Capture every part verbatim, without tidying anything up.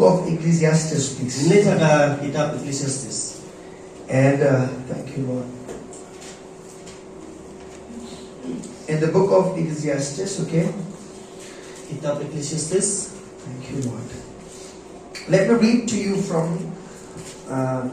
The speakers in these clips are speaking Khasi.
of Ecclesiastes, please. Ngin leit ha ka kitab Ecclesiastes. And uh, thank you, Lord. In the book of Ecclesiastes, okay? Kitab Ecclesiastes. Thank you, Lord. Let me read to you from, uh,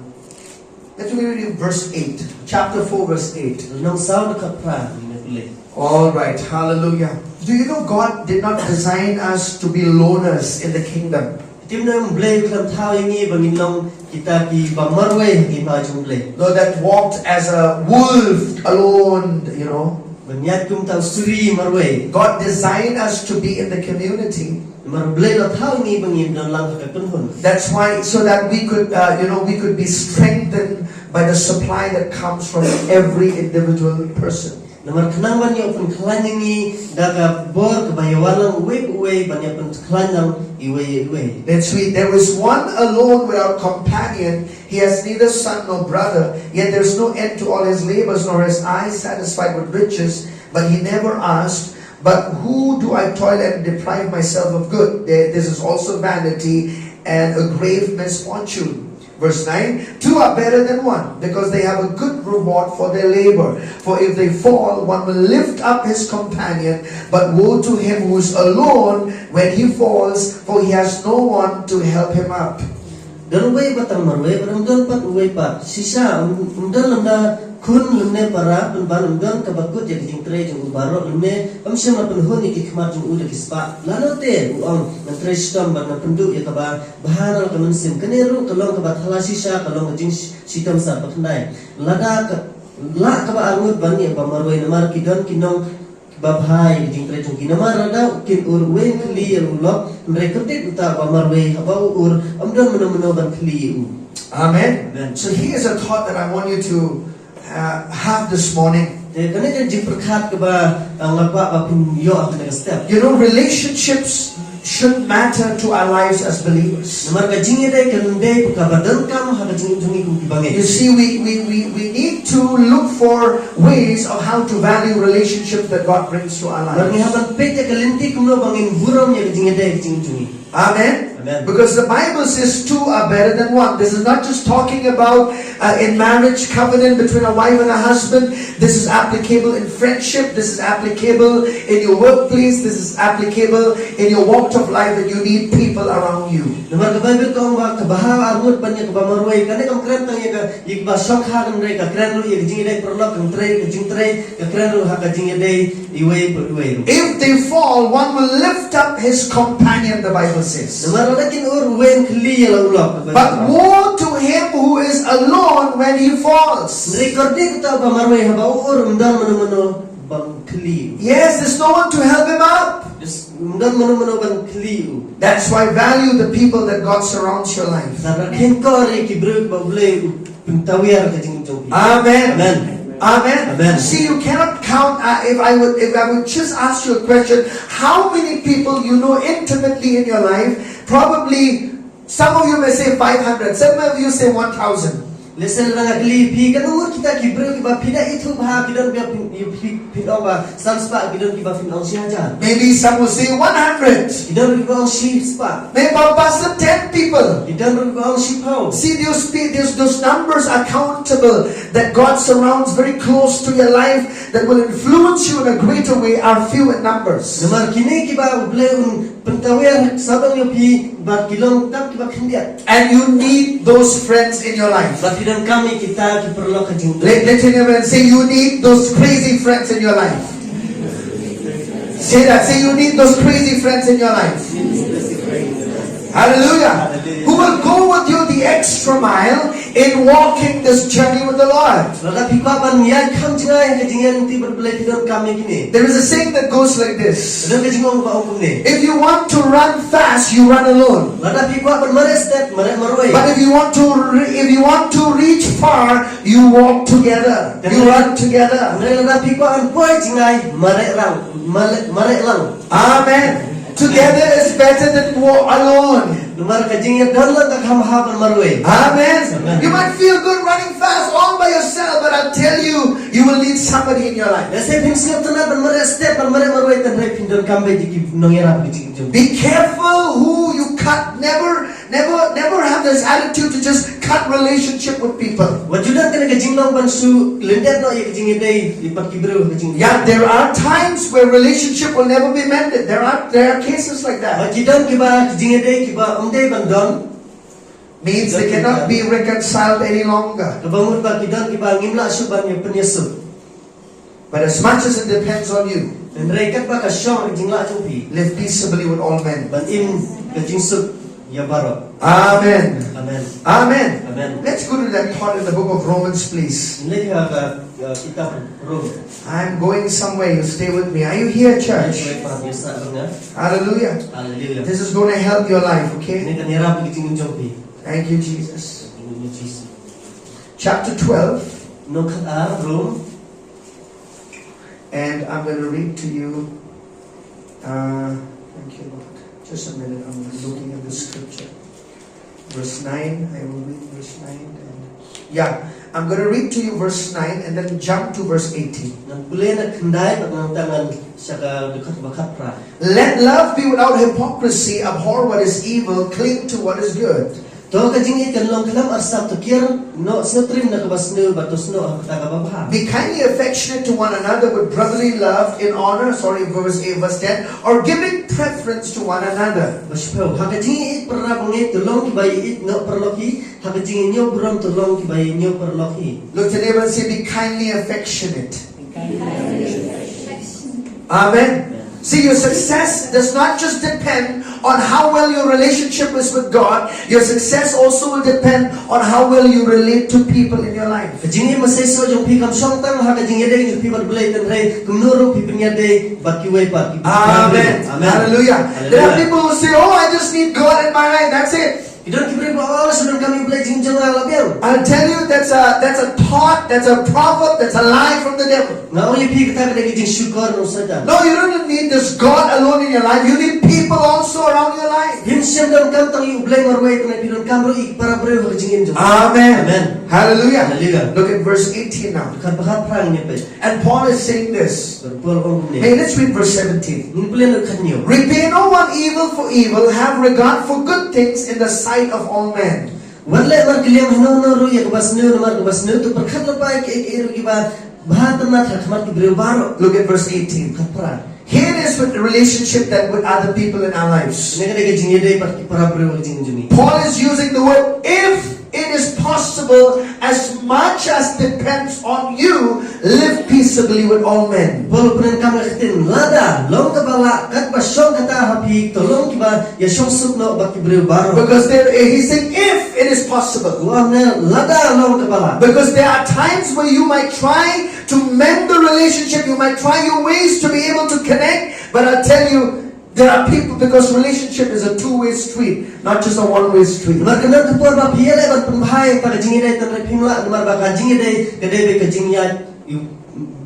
let me read you verse eight, chapter four, verse eight. Nang saw na kapra ni na pule. All right, hallelujah. Do you know God did not design us to be loners in the kingdom? Tim na Blei klam thaw ïa ngi ba ngin long kita ki ba marwei ha ki ma jong Blei. Though that walked as a wolf alone, you know. Ban ïaid kum ta u suri marwei. God designed us to be in the community. Mar Blei la thaw ngi ba ngin don lang ha ka kynhun. That's why, so that we could, uh, you know, we could be strengthened by the supply that comes from every individual person. Namar khnang ban ïoh pynkhlaiñ ïa ngi da ka bor kaba ïa wan lang uwei pa uwei ban ïa pynkhlaiñ lang iwei ïa iwei. That's sweet. There is one alone without companion. He has neither son nor brother, yet there is no end to all his labors, nor his eyes satisfied with riches. But he never asked, "But who do I toil and deprive myself of good?" There, this is also vanity and a grave misfortune. Verse nine, two are better than one, because they have a good reward for their labor. For if they fall, one will lift up his companion. But woe to him who is alone when he falls, for he has no one to help him up. Don uwei ba tang marwei, bad ym don pat uwei pat. Shisha, ym, ym don lymda khun lymne para, pynban ym don kaba kut ïa ka jingtrei jong u baroh lymne, ym shym la pynhun ïa ki khmat jong u da ki spah. Lano te, u ong, ngan trei shitom bad ngan pynduh ïa kaba bha na la ka mynsiem. Kane ruh ka long kaba thala shisha, ka long ka jingshitom sar ba khyndai. Lada ka, lah kaba arngut ban ïa ba marwei namar ki don ki nong ba bha ïa ka jingtrei jong ki. Namar lada kin ur uwei un khlieh ïa u lok, hynrei kordit uta ba marwei haba u ur, ym don mano mano ban khlieh ïa u. Amen. Amen. So here's a thought that I want you to uh, have this morning. Te kane ka jingpyrkhat kaba, uh, nga kwah ba phin ïoh ha kane ka step. You know, relationships should matter to our lives as believers. Namar ka jingïadei kan dei kaba donkam ha ka jingim jong ngi kum ki bangeit. You see, we, we, we, we need to look for ways of how to value relationships that God brings to our lives. Namar ngi hap ban peit ïa ka lynti kumno ba ngin burom ïa ka jingïadei ka jingim jong ngi. Amen. Amen. Because the Bible says two are better than one. This is not just talking about, uh, in marriage covenant between a wife and a husband. This is applicable in friendship. This is applicable in your workplace. This is applicable in your walk of life, that you need people around you. Namar ka Baibl ka ong ba kaba ha arngut ban ïa kaba marwei. Kane kam kren tang ïa ka, ïa kaba shongkha, hynrei ka kren ruh ïa ka jingïadei paralok, ka jingtrei, ka jingtrei, ka kren ruh ha ka jingïadei iwei pa iwei ruh. If they fall, one will lift up his companion, the Bible says. Namar lada kin ur, uwei un khlieh ïa la u lok. But woe to him who is alone when he falls. Hynrei kordit uta ba marwei haba u ur, ym don mano mano ban khlieh. Yes, there's no one to help him up. Ym don mano mano ban khlieh u. That's why value the people that God surrounds your life. Te kheiñ kor ïa ki briew ba U Blei u pyntawiar ka jingim jong phi. Amen. Amen. Amen. Amen. See, you cannot count. Uh, if I would, if I would just ask you a question, how many people you know intimately in your life? Probably some of you may say five hundred. Some of you say one thousand. Lehse lada nga kylli phi, katno ngut kita ki briew kiba phi da ithuh bha, ki don kiba phin, phi, phin ong ba san spah, ki don kiba phin ong shi hajar. Maybe some will say one hundred. Ki don kiba ong shi spah. Maybe, Pastor, ten people. Ki don kiba ong shiphew. See, those, pe- those, those numbers are countable, that God surrounds very close to your life, that will influence you in a greater way, are few in numbers. Namar kine kiba U Blei un pyntawiar sawdong ïa phi, bad ki long tang kiba khyndiat. And you need those friends in your life. Bad phi donkam ïa kita ki paralok ha ka jingim. Let, let your neighbor say, "You need those crazy friends in your life." Say that. Say, "You need those crazy friends in your life." Hallelujah. Who will go with you the extra mile in walking this journey with the Lord. Lada phi kwah ban ïaid kham jngai ha ka jingïaid lynti bad U Blei, phi donkam ïa kine. There is a saying that goes like this. Don ka jingong ba ong kumne. If you want to run fast, you run alone. Lada phi kwah ban mareh stet, mareh marwei. But if you want to, re- if you want to reach far, you walk together. You run together. Hynrei lada phi kwah ban poi jngai, mareh rang, mareh, mareh lang. Amen. Together is better than wa- alone. Namar ka jingïadon lang ka kham bha ban marwei. Amen. Amen. You might feel good running fast all by yourself, but I'll tell you, you will need somebody in your life. Lehse phin sngewtynnat ban mareh stet, ban mareh marwei, hynrei phin donkam beit ïa ki nongïarap ha ka jingim jong phi. Be careful who you cut. Never Never, never have this attitude to just cut relationship with people. Wat ju don kane ka jinglong ban shu lyndet noh ïa ka jingïadei bad ki briew ha ka jingim. Yeah, there are times where relationship will never be mended. There are, there are cases like that. Wat ju don kiba ka jingïadei kiba ym dei ban don. Means they cannot be reconciled any longer. Kaba mut ba ki don kiba ngim lah shuh ban ïa pynïasuk. But as much as it depends on you, hynrei katba ka shong ha ka jinglah jong phi, live peaceably with all men. Ban im ka jingsuk ïa baroh. Amen. Amen. Amen. Amen. Let's go to that thought in the book of Romans, please. Ngin leit ha ka, uh, kitab Rom. I'm going somewhere. You stay with me. Are you here, church? Hallelujah. Hallelujah. This is going to help your life, okay? Kane kan ïarap ïa ka jingim jong phi. Thank you, Jesus. Thank you, Jesus. Chapter twelve. Nukhat ar Rom. And I'm going to read to you. Uh, thank you, Lord. Just a minute. I'm looking at the scripture. Verse nine. I will read verse nine. And yeah, I'm going to read to you verse nine and then jump to verse eighteen. Ngan pule na khyndai bad nangta ngan sha ka dkhot ba khatphra. Let love be without hypocrisy. Abhor what is evil. Cling to what is good. To ka jingïeit kan long khlem arsap, to kiar noh sngewtriem na kaba sniew bad to snoh ha kata kaba bha. Be kindly affectionate to one another with brotherly love, in honor, sorry, verse eight, verse ten, or giving preference to one another. Ba shiphew, ha ka jingïeit para bangeit to long kiba ïeit noh paralok hi, ha ka jingïeit burom to long kiba ïeit noh paralok hi. Look to neighbor and say, be kindly affectionate. Amen. See, your success does not just depend on how well your relationship is with God. Your success also will depend on how well you relate to people in your life. Ka jingim ba seisoh jong phi kam shong tang ha ka jingïadei jong phi bad Blei, hynrei kumno ruh phi pynïadei bad kiwei pat ki. Amen. Amen. Hallelujah. Hallelujah. There are people who say, "Oh, I just need God in my life. That's it." Ki don ki briew ba ong, shu donkam ïa U Blei, jingim jong nga la biang. I'll tell you, that's a, that's a thought, that's a proverb, that's a lie from the devil. Nga ong ïa phi, kata ka dei ka jingshukor na u Soitan. No, you don't need this God alone in your life. You need people also around your life. Phim shym donkam tang ïa U Blei marwei, tang phi donkam ruh ïa ki para briew ha ka jingim jong phi. Amen. Amen. Hallelujah. Hallelujah. Look at verse eighteen now. Dkhot ba khatphra ngin ïa peit. And Paul is saying this. Bad u Paul u ong kumne. Hey, let's read verse seventeen. Ngin pule na dkhot hynñiew. Repay no one evil for evil, have regard for good things in the sight of all men. Wat leh markylliang hano hano ruh ïa kaba sniew namar kaba sniew, to pyrkhat lypa ïa kiei kiei ruh kiba bha tynnat ha khmat ki briew baroh. Look at verse eighteen. Khatphra. Here it is with the relationship that with other people in our lives. Kane ka dei ka jingïadei bad ki para briew ha ka jingim jong ngi. Paul is using the word if it is possible, as much as depends on you, live peaceably with all men. Paul u pyndonkam ïa ka ktien lada, long kaba lah, katba shong kata ha phi, to long kiba ïa shongsuk noh bad ki briew baroh. Because there, he's saying, if it is possible. U ong ne lada long kaba lah. Because there are times where you might try to mend the relationship, you might try your ways to be able to connect, but I tell you, there are people, because relationship is a two-way street, not just a one-way street. Namar ka don ka por ba phi ïaleh ban pynbha ïa ka jingïadei, hynrei phim lah, namar ba ka jingïadei ka dei ka jingïadei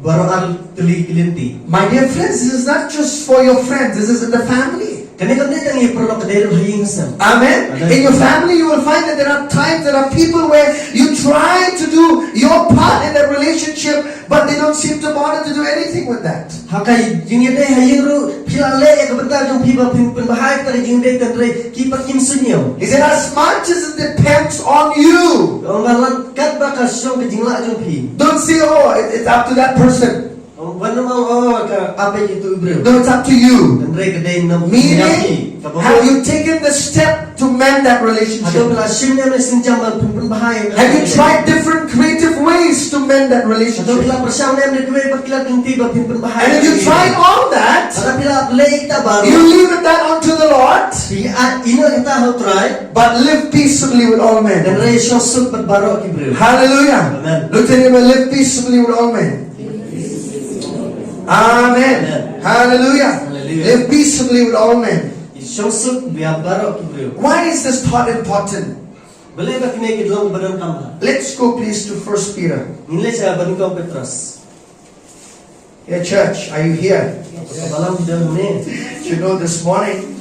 baroh ar tylli ki lynti. My dear friends, this is not just for your friends, this is in the family. Kane kam dei tang ïa paralok, ka dei ruh ha ïing ha sem. Amen. Amen. In your family, you will find that there are times, there are people where you try to do your part in that relationship, but they don't seem to bother to do anything with that. Ha ka jingïadei ha ïing ruh, phi la leh ïa ka bynta jong phi ba phin pynbha ïa ka jingïadei, hynrei ki pat kim sngewthuh. He said, as much as it depends on you. Ong ba lada katba ka shong ka jinglah jong phi. Don't say, oh, it, it's up to that person. Ong ba ym ong, oh, ka ap ïa uto u briew. No, it's up to you. Hynrei ka dei na phi. Meaning, have you taken the step to mend that relationship? Hato phi la shim ne em ne sienjam ban pynbha ïa ka jingïadei? Have you tried different creative ways to mend that relationship? Hato phi la pyrshang ne em ne kiwei pat ki lad lynti ban pynbha ïa ka jingïadei? And if you tried all that, lada phi la leh ïa kata baroh, you leave that unto the Lord, phi ai ïa kata ha U Trai, but live peaceably with all men. Hynrei shongsuk bad baroh ki briew. Hallelujah. Amen. Look to your neighbor, live peaceably with all men. Amen. Amen. Hallelujah. Hallelujah. Live peaceably with all men. Shongsuk bad baroh ki briew. Why is this thought important? Balei ba kine ki long ba donkam bha? Let's go please to First Peter. Ngin leit sha ba nyngkong Petros. Yeah, church, are you here? Yes. Balang ki don ne. You know, this morning,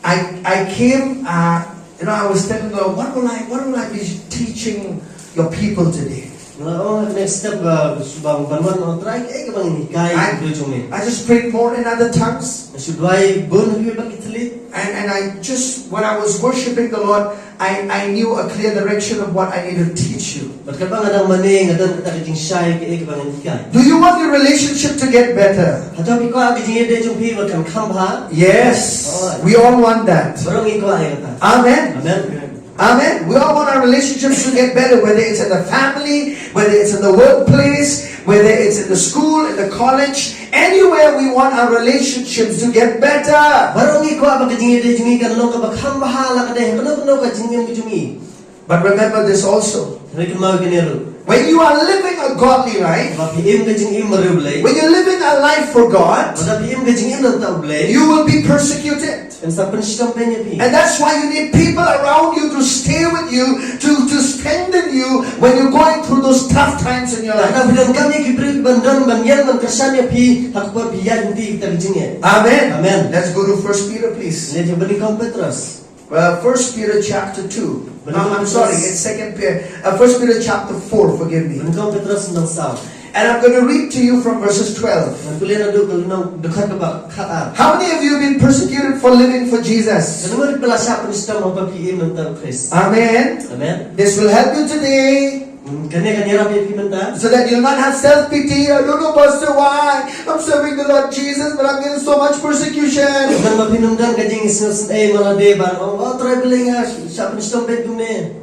I, I came, uh, you know, I was telling the Lord, what will I, what will I be teaching your people today? Nga ong ha kane ka step ba, ba ban wan, ong Trai, kaei kaba ngan hikai ïa ki briew jong me. I just prayed more in other tongues. Nga shu duwai bun ha kiwei pat ki thylliej. And, and I just, when I was worshiping the Lord, I, I knew a clear direction of what I need to teach you. Bad katba nga dang mane nga don kata ka jingshai kaei kaba ngan hikai. Do you want your relationship to get better? Hato phi kwah ka jingïadei jong phi ba kan kham bha? Yes. Alright. We all want that. Baroh ngi kwah ïa kata. Amen. Amen. Amen. We all want our relationships to get better, whether it's in the family, whether it's in the workplace, whether it's in the school, in the college, anywhere we want our relationships to get better. Baroh ngi kwah ba ka jingïadei jong ngi kan long kaba kham bha la ka dei ha kano kano ka jingim ka jong ngi. But remember this also. Hynrei kynmaw ïa kane ruh. When you are living a godly life, Ba phi im ka jingim marwei Blei. when you're living a life for God, Ba phi im ka jingim na bynta U Blei. you will be persecuted. Kan sa pynshitom beiñ ïa phi. And that's why you need people around you to stay with you, to, to strengthen you when you're going through those tough times in your life. Kata phi donkam ïa ki briew ban don ban ïeng ban kyrshan ïa phi ha ka por phi ïaid lynti kita ki jingeh. Amen. Amen. Let's go to First Peter, please. Leit ha Banyngkong Petros. Uh, First Peter chapter two. But No, I'm Petros- sorry, it's Second Peter. Uh, First Peter chapter four. Forgive me. Banyngkong Petros lynnong saw. And I'm going to read to you from verses twelve. Ngan pule naduh ka lynnong, dkhot kaba khatar. How many of you have been persecuted for living for Jesus? Katno ngut ba la shah pynshitom haba phi im na bynta U Khrist? Amen. Amen. This will help you today. Hmm, kane kan ïarap ïa phi mynta. So that you'll not have self pity. I don't know, Pastor, why I'm serving the Lord Jesus, but I'm getting so much persecution. Ngan ba phin ym don ka jingsngewsynei ma lade ba, oh, oh, Trai Blei, nga shah pynshitom bad kumne.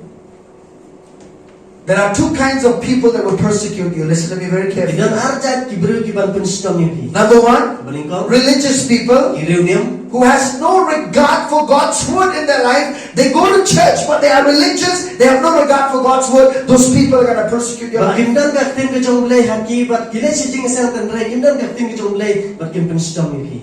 There are two kinds of people that will persecute you. Listen to me very Ki don carefully. ar jait ki briew ki ban pynshitom ïa phi. Number one, Banyngkong. Religious people Ki riewniam. Who has no regard for God's word in their life. They go to church, but they are religious. They have no regard for God's word. Those people are going to persecute your Ba kim life. don ka ktien ka jong U Blei ha ki, bad ki leh shi jingïaseng tynrai, kim don ka ktien ka jong U Blei, bad kim pynshitom ïa phi.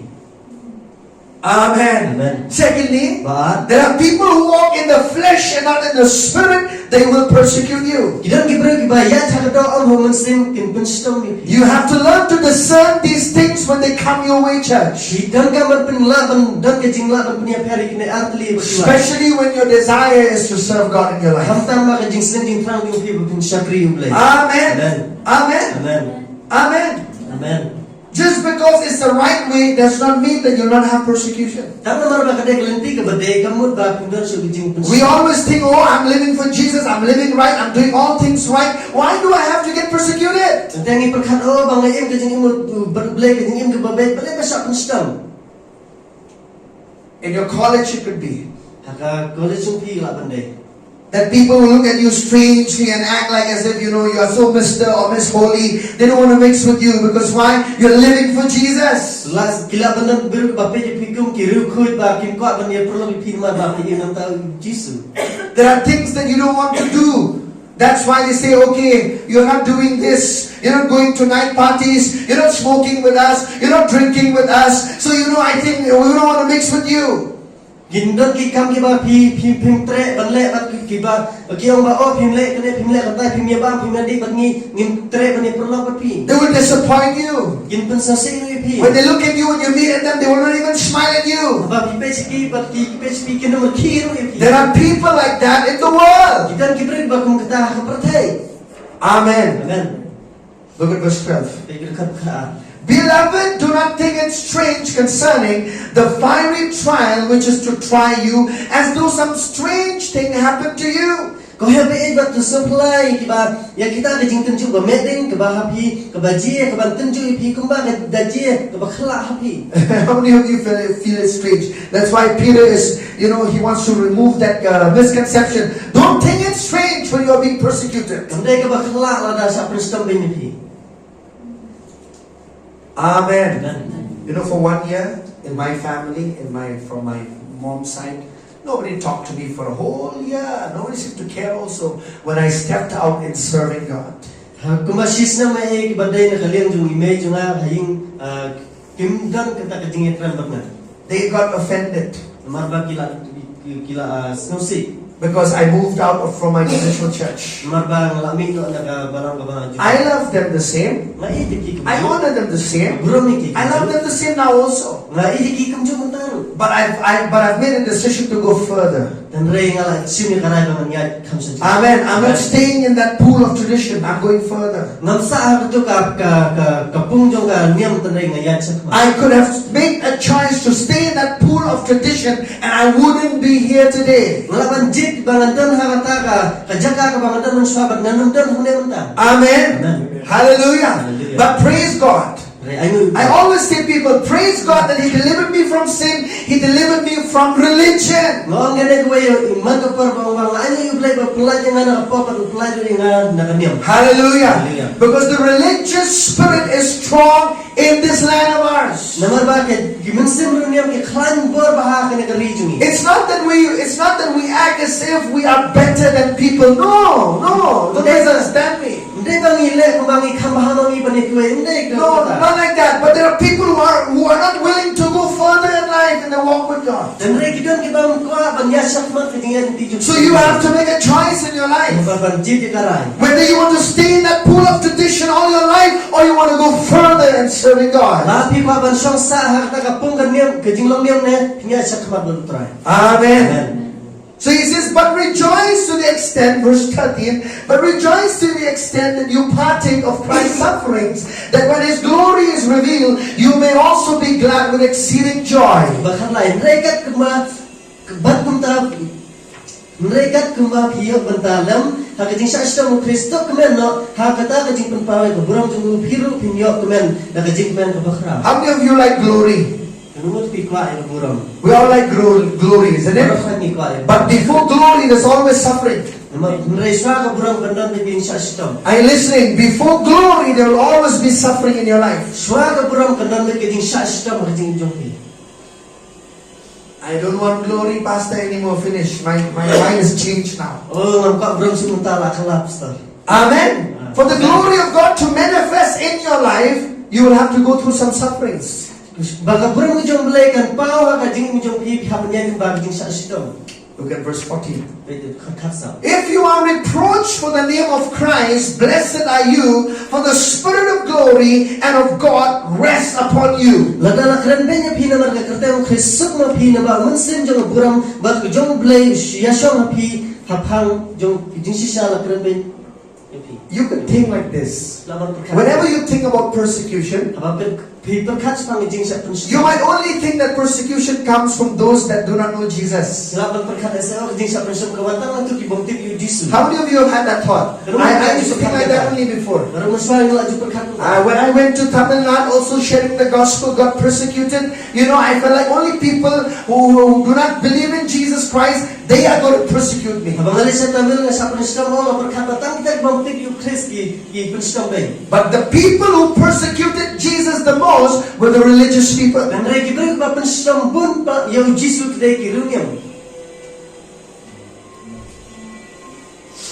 Amen. Amen. Secondly, Bad there are people who walk in the flesh and not in the spirit. They will persecute you. Ki don ki briew kiba ïaid ha ka doh ym ha u mynsiem, kin pynshitom ïa phi. You have to learn to discern these things when they come your way, church. Ki don ka ban pynlah, ban don ka jinglah ban pynïapher ïa kine ar tylli ba ki wan. Especially when your desire is to serve God in your life. Khamtam ba ka jingsneng jingthrang jong phi ba phin shakri U Blei. Amen. Amen. Amen. Amen. Amen. Amen. Just because it's the right way does not mean that you'll not have persecution. Tang namar ba ka dei ka lynti kaba dei kam mut ba phin don shuh ka jingpynshitom. We always think, oh, I'm living for Jesus, I'm living right, I'm doing all things right. Why do I have to get persecuted? Tang ngi pyrkhat, oh, ba nga im ka jingim bad U Blei, ka jingim kaba beit, balei ba shah pynshitom? In your college, it could be Ha ka college jong phi lah ban dei. that people will look at you strangely and act like as if, you know, you are so Mister or Miss Holy. They don't want to mix with you because why? You're living for Jesus. Lah, ki lah ban don briew ba peit ïa phi kum ki riewkhuid ba kim kwah ban ïa pyrlok ïa phi namar ba phi im na bynta U Jisu. There are things that you don't want to do. That's why they say, okay, you're not doing this. You're not going to night parties. You're not smoking with us. You're not drinking with us. So, you know, I think we don't want to mix with you. Kin don ki kam kiba phi, phi, phim treh ban leh bad ki, kiba, ki ong ba, oh, phim leh kane, phim leh katai, phim ïa bam, phim ïa dih bad ngi, ngim treh ban ïa pyrlok bad phi. They will disappoint you. Kin pynsngewsih ïa phi. When they look at you, when you meet at them, they will not even smile at you. Ba phi peit sha ki, bad ki, ki peit sha phi, kin ym rkhie ruh ïa phi. There are people like that in the world. Ki don ki briew ba kum kata ha ka pyrthei. Amen. Amen. Look at verse twelve. Peit ka dkhot khatar. Beloved, do not think it strange concerning the fiery trial which is to try you, as though some strange thing happened to you. Ko heh ba ïeit bad to sngewphylla ïa kiba, ïa kita ki jingtynjuh ba meh ding, kaba ha phi, kaba jia, kaba tynjuh ïa phi, kumba ka da jia, kaba khyllah ha phi. How many of you feel it, feel it strange? That's why Peter is, you know, he wants to remove that uh, misconception. Don't think it strange when you are being persecuted. Kam dei kaba khyllah lada shah pynshitom beiñ ïa phi. Amen. Amen. You know, for one year, in my family, in my from my mom's side, nobody talked to me for a whole year. Nobody seemed to care also when I stepped out in serving God. Ha, kumba shi snem eh, kiba dei na ka liang jong i mei jong nga ha ïing, ah, kim don kata ka jingïakren bad nga. They got offended Namar ba ki la, ki, ki la, ah, sngewsih. because I moved out of, from my traditional church. Namar ba nga la mih noh na ka balang kaba nga ju. I love them the same. Nga ïeit ïa ki I kumjuh. Honor them the same. Burom ïa ki. I love them the same now also. Nga ïeit ïa ki kumjuh mynta ruh. But I've, I, but I've made a decision to go further. Hynrei nga la shim ïa ka rai ba ngan ïaid kham sha jong. Amen. I'm not staying in that pool of tradition. I'm going further. Ngam sah ha kato ka, ka, ka, ka pung jong ka niam, hynrei nga ïaid sha khmat. I could have made a choice to stay in that pool of tradition and I wouldn't be here today. Nga lah ban jied ba ngan don ha kata ka, ka jaka kaba nga don mynshuwa bad ngan ym don hangne mynta. Amen. Amen. Hallelujah. Hallelujah. But praise God. Hynrei ai nguh. I always say, people, praise God that He delivered me from sin, He delivered me from religion. Nga ong kane kawei, man ka por ba nga ong, ai nguh ïa U Blei ba u pyllait ïa nga na ka pop bad u pyllait ïa nga na ka niam. Hallelujah. Hallelujah. Because the religious spirit is strong in this land of ours. Namar ba ki, ki mynsiem riewniam ki khlaiñ bor bha ha kane ka ri jong ngi. It's not that we, it's not that we act as if we are better than people. No, no, don't misunderstand me. Ym dei ba ngi leh kumba ngi kham bha ma ngi ban ïa kiwei, ym dei. No, not like that. But there are people who are, who are not willing to go further in life in their walk with God. Hynrei ki don kiba ym kwah ban ïaid shakhmat ka jingïaid lynti jong. So you have to make a choice in your life. Ba ban jied ïa ka rai. Whether you want to stay in that pool of tradition all your life or you want to go further in serving God. Ba phi kwah ban shong sah ha kata ka pung ka niam, ka jinglong niam ne phin ïaid shakhmat bad U Trai. Amen. Amen. So he says, but rejoice to the extent, verse thirteen, but rejoice to the extent that you partake of Christ's sufferings, that when his glory is revealed, you may also be glad with exceeding joy. Ba khatlai, hynrei kat kumba, bad kumta, hynrei kat kumba phi ïoh bynta lem ha ka jingshah shitom u Khrist, to kmen noh ha kata ka jingpynpaw ïa ka burom jong u, phi ruh phin ïoh kmen da ka jingkmen kaba khraw. How many of you like glory? Kano mut phi kwah ïa ka burom? We all like glo-, glory, isn't it? Baroh ngi kwah ïa. But before glory, there's always suffering. Namar hynrei shuwa ka burom kan don beit ka jingshah shitom. Are you listening? Before glory, there will always be suffering in your life. Shuwa ka burom kan don beit ka jingshah shitom ha ka jingim jong phi. I don't want glory, Pastor, anymore. Finish. My, my mind is changed now. Oh, ngam kwah burom shuh mynta, la khlad, Pastor. Amen. Ah. For the glory of God to manifest in your life, you will have to go through some sufferings. Ba ka burom ka jong U Blei kan paw ha ka jingim jong phi, phi hap ban ïaid lyngba ka jingshah shitom. Look at verse fourteen. Peit khatsan. If you are reproached for the name of Christ, blessed are you, for the Spirit of glory and of God rests upon you. Lada la kren beiñ ïa phi namar ka kyrteng u Khrist, suk ma phi, namar u mynsiem jong ka burom bad ka jong U Blei u ïashong ha phi, ha phang jong phi. Jingshisha la kren beiñ ïa phi. You can think like this. Lah ban pyrkhat. Whenever you think about persecution, haba phi, phi pyrkhat shaphang ka jingshah pynshitom, you might only think that persecution comes from those that do not know Jesus. Lah ban pyrkhat, eh, sa ka jingshah pynshitom ka wan tang na ki bym tip ïa u Jisu. How many of you have had that thought? I, I used to think like that only before. Baroh mynshwa nga la ju pyrkhat. Uh, when I went to Tamil Nadu also sharing the gospel, got persecuted. You know, I felt like only people who, who do not believe in Jesus Christ, they are going to persecute me. Haba nga leit sha Tamil nga shah pynshitom, nga pyrkhat ba tang kita ki bym tip ïa u Khrist ki, ki pynshitom beiñ. But the people who persecuted Jesus the most were the religious people. Hynrei ki briew ba pynshitom bun ba ïa u Jisu ki dei ki riewniam.